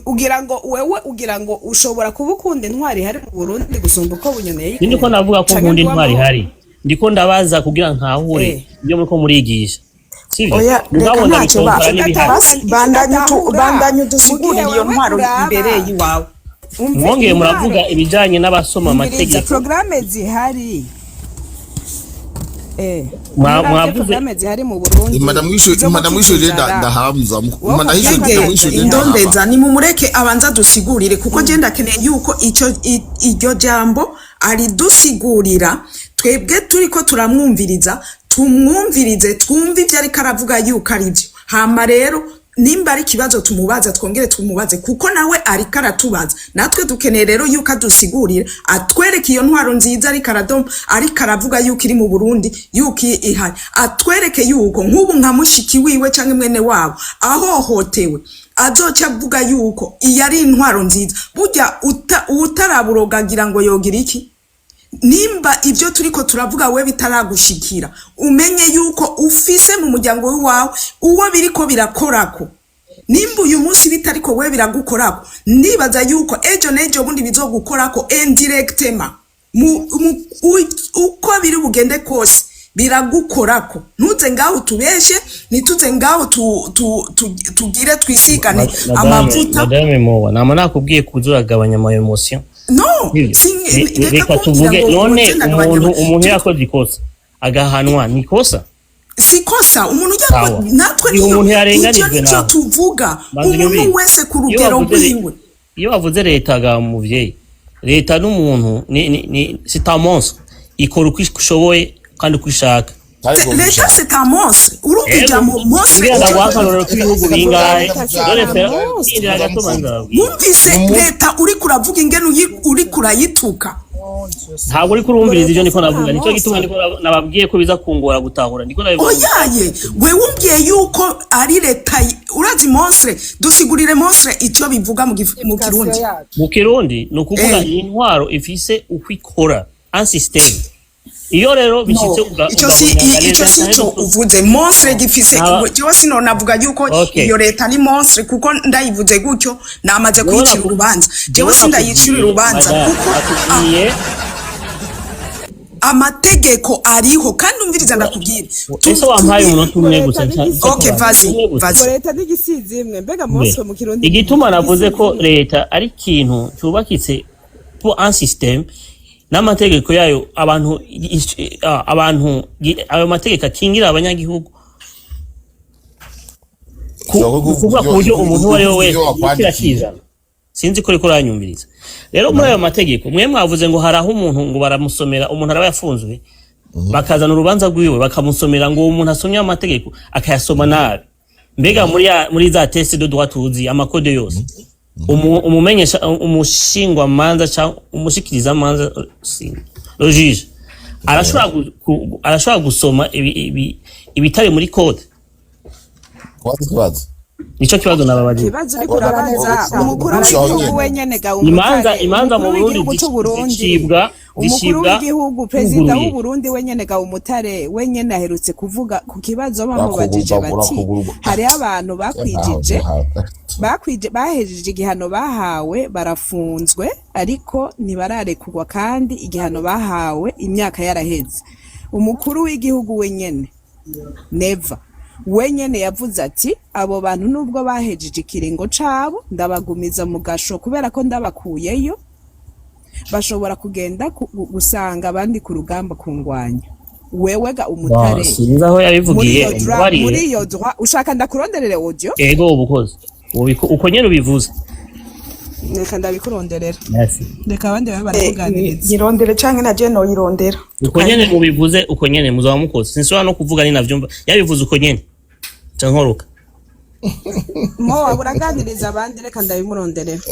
ugira ngo wewe, ugira ngo ushobora kuba ukunda intwari ihari mu Burundi gusumba uko Bunyoni Sindi ko yayikunda navuga ko canke nkunda intwari Nduwamahoro. ihari, ndiko ndabaza kugira ntahure ibyo muriko murigisha, sivyo? Oya, reka Mugabo ntacyo ba ndabikompara n'ibihari. Basi, bandanya Udatahura, bandanya mu gihe udusigurire iyo wewe ntwaro uraba ibereye iwawe. Umve, Mwongeye intwaro muravuga ibijanye n'abasoma umviriza, amategeko. porogaramu zihari, muravye Mwavuze porogaramu zihari mu Burundi Madamu wishu zo madamu gukiza wishu inzara. Ndahamza. Wowe Madamu wishu ukavyanga madamu wishu ndahaba. Indondeza, nimumureke abanza dusigurire, kuko je ndakeneye yuko ico iryo jambo aridusigurira. Twebwe turiko turamwumviriza, tumwumvirize, twumve ivyo ariko aravuga yuko ari vyo. Hama rero nimba ari ikibazo tumubaza, twongere tumubaze, kuko nawe ariko aratubaza. Natwe dukeneye rero yuko adusigurira, atwereke iyo ntwaro nziza ariko aradoma, ariko aravuga yuko iri mu Burundi, yuko ihari. Atwereke yuko nk'ubu nka mushiki wiwe canke mwene wabo ahohotewe azoca avuga yuko iyi ari intwaro nziza. Burya utaraburoga agira ngo yogira iki? Nimba ibyo turiko turavuga we bitaragushikira, umenye yuko ufise mu muryango wawe uwo biriko birakorako. Nimba uyu munsi bitariko we biragukorako, ndibaza yuko ejo n'ejo bundi bizogukorako indirectement. Uko biri bugende kose. Biragukorako, ntuze ngaho tubeshe, ntituze ngaho tugire twisigane Madame, amavuta. Madame Mowa, nama nakubwiye kuza uragabanya ama émotion. No. Sivyo? Reka Reka kumbwira tuvuge ngo none ngo ndagabanya umuntu yakoze ikosa agahanwa, ni ikosa? Si kosa umuntu ujya Sawa. natwe Iyo niyo umuntu icyo yarenganijwe nicyo nawe. tuvuga. Banza Umuntu unyumvire. wese ku Iyo rugero bavuze rwiwe. Iyo bavuze leta ga muvyeyi, leta n'umuntu ni c'est un monstre, ikora uko ishoboye kandi uko ishaka. Leta c'est un monstre? Urumva Ego. ijambo monstre? Kugira ngo aguhe akarorero k'ibihugu bingahe? Leta c'est Dore un fera monstre. yindira gato, banza babwire. Wumvise leta uriko uravuga ingene uriko urayituka. Ntabwo uriko urumviriza ivyo niko Leta navuga, c'est un nico gituma monstre. niko nababwiye ko biza kungora gutahura, ndiko nabivuga. Oyaye, wewe umbwiye yuko ari leta urazi monstre, dusigurire monstre icyo bivuga mu Kirundi. Kirundi. Mu Kirundi ni ukuvuga Eh. ni intwaro ifise uko ikora, un système. Iyo rero bishitse No, ico si ico si cyo uvuze. Monstre gifise jewe sinonavuga yuko iyo leta ari monstre, kuko ndayivuze gutyo namaze Jewe kuyicira urubanza. Jewe jewe sindayicira nakubwiye, urubanza madame, kuko nakubwiye amategeko ariho. Kandi umviriza ndakubwira. Ese wampaye umunota umwe gusa? Leta n'igisizi. Okay, vas-y, Umwe gusa. vas-y. Ngo leta n'igisizi imwe, mbega monstre mu Kirundi? Igituma navuze ko leta ari ikintu cyubakitse pour un système n'amategeko yayo, abantu ayo mategeko akingira abanyagihugu. Kuvuga ku buryo umuntu uwo ari we wese yishyira akizana, sinzi ko uriko uranyumviriza. Rero muri ayo mategeko mwe mwavuze ngo hari aho umuntu ngo baramusomera, umuntu araba yafunzwe, bakazana urubanza rwiwe bakamusomera, ngo uwo muntu asomye amategeko akayasoma nabi. Mbega muri za texte de droit tuzi, ama code yose, umumenyesha, umushingwamanza cyangwa umushikirizamanza, le juge arashobora gusoma ibitari muri code? Kubaza ikibazo. Nico kibazo nababajije. Ikibazo uriko urabaza umukuru Urushaho w'igihugu nyene. wenyene ga Imanza umutare, imanza mu umukuru Burundi w'igihugu c'Uburundi, zicibwa umukuru zicibwa w'igihugu, perezida wuguruye. w'Uburundi wenyene ga umutare wenyene aherutse kuvuga ku kibazo bamubajije Urakugurwa, bati urakugurwa. hariho abantu bakwijije, bakwije, bahejeje igihano bahawe, barafunzwe ariko ntibararekurwa kandi igihano bahawe imyaka yaraheze. Umukuru w'igihugu wenyene Neva wenyene yavuze ati abo bantu nubwo bahejeje ikiringo cabo ndabagumiza mu gasho kubera ko ndabakuyeyo bashobora kugenda gusanga abandi ku rugamba kungwanya. Wewe ga umutare, Sinzi aho muri yabivugiye. iyo droit, Umubariye. muri iyo droit ushaka ndakuronderere audio? Ego, ubukoze uko nyene ubivuze. Reka ndabikuronderera. Merci. Reka abandi babe barakuganiriza. Yirondere canke na je noyirondera. Uko nyene mubivuze, uko nyene muzaba mukoze. Sinshobora no kuvuga ni navyumva yabivuze uko nyene nca nkoroka. Mo waba uraganiriza abandi, reka ndabimuronderera.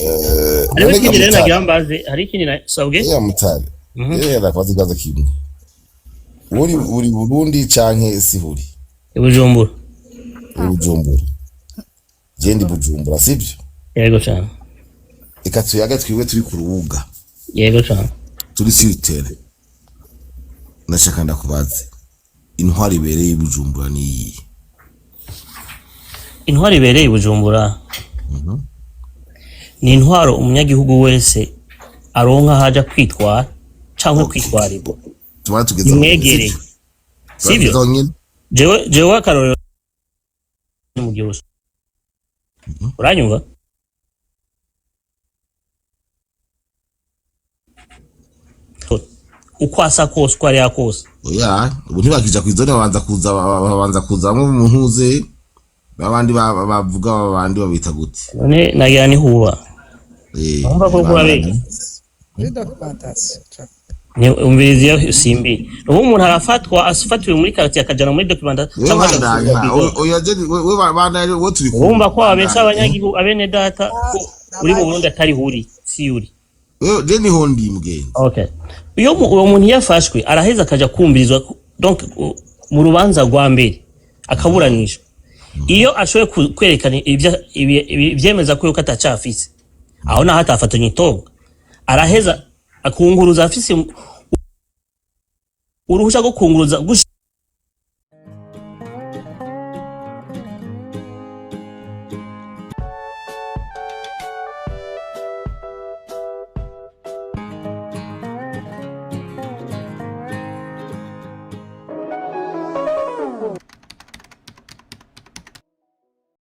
Hariho ikindi rero nagira mbaze, hari ikindi sabwe. Ya mutare, yewe, ndakubaza ikibazo kimwe. Uri Burundi canke sihuri? I Bujumbura. Uri Bujumbura, je ndi Bujumbura, sivyo? Yego cane. Reka tuyaga twiwe turi ku rubuga. Yego cane. Turi sur terrain. Ndashaka ndakubaze, intwari ibereye i Bujumbura ni iyihe? Intwaro ibereye i Bujumbura ni intwaro umunyagihugu wese aronka aho aja kwitwara canke kwitwarirwa Tubana tugeze aho nyene, imwegereye. sivyo? Sivyo? Tugeze aho nyene. Jewe akarorero mu gihugu, uranyumva? Uko asa kose, uko ari kose. Oya, ubu ntibakija kw'izone, babanza kuzamwo umuntu uze babandi bavuga, babandi babita gute? None nagira ni huba Numva ko urabeshya. Muri documentation. Umviriza, iyo simbi ubu umuntu arafatwa, afatiwe muri quartier akajana muri documentation Wewe cyangwa bandanya. agafungwa kw'izone. Oya, je wewe bandanya, wewe turi kumwe. Urumva ko abesha abanyagihugu, abene data, ko uri mu Burundi atari huri, si uri. Wewe, je niho ndi, mugenzi. Okay, iyo uwo muntu yafashwe araheza akaja kumvirizwa, donc mu rubanza rwa mbere akaburanishwa. Iyo ashoboye kwerekana ivyemeza ko yuko atacafise aho naho atafatanye itongo, araheza akunguruza, afise uruhusha rwo kunguruza gushika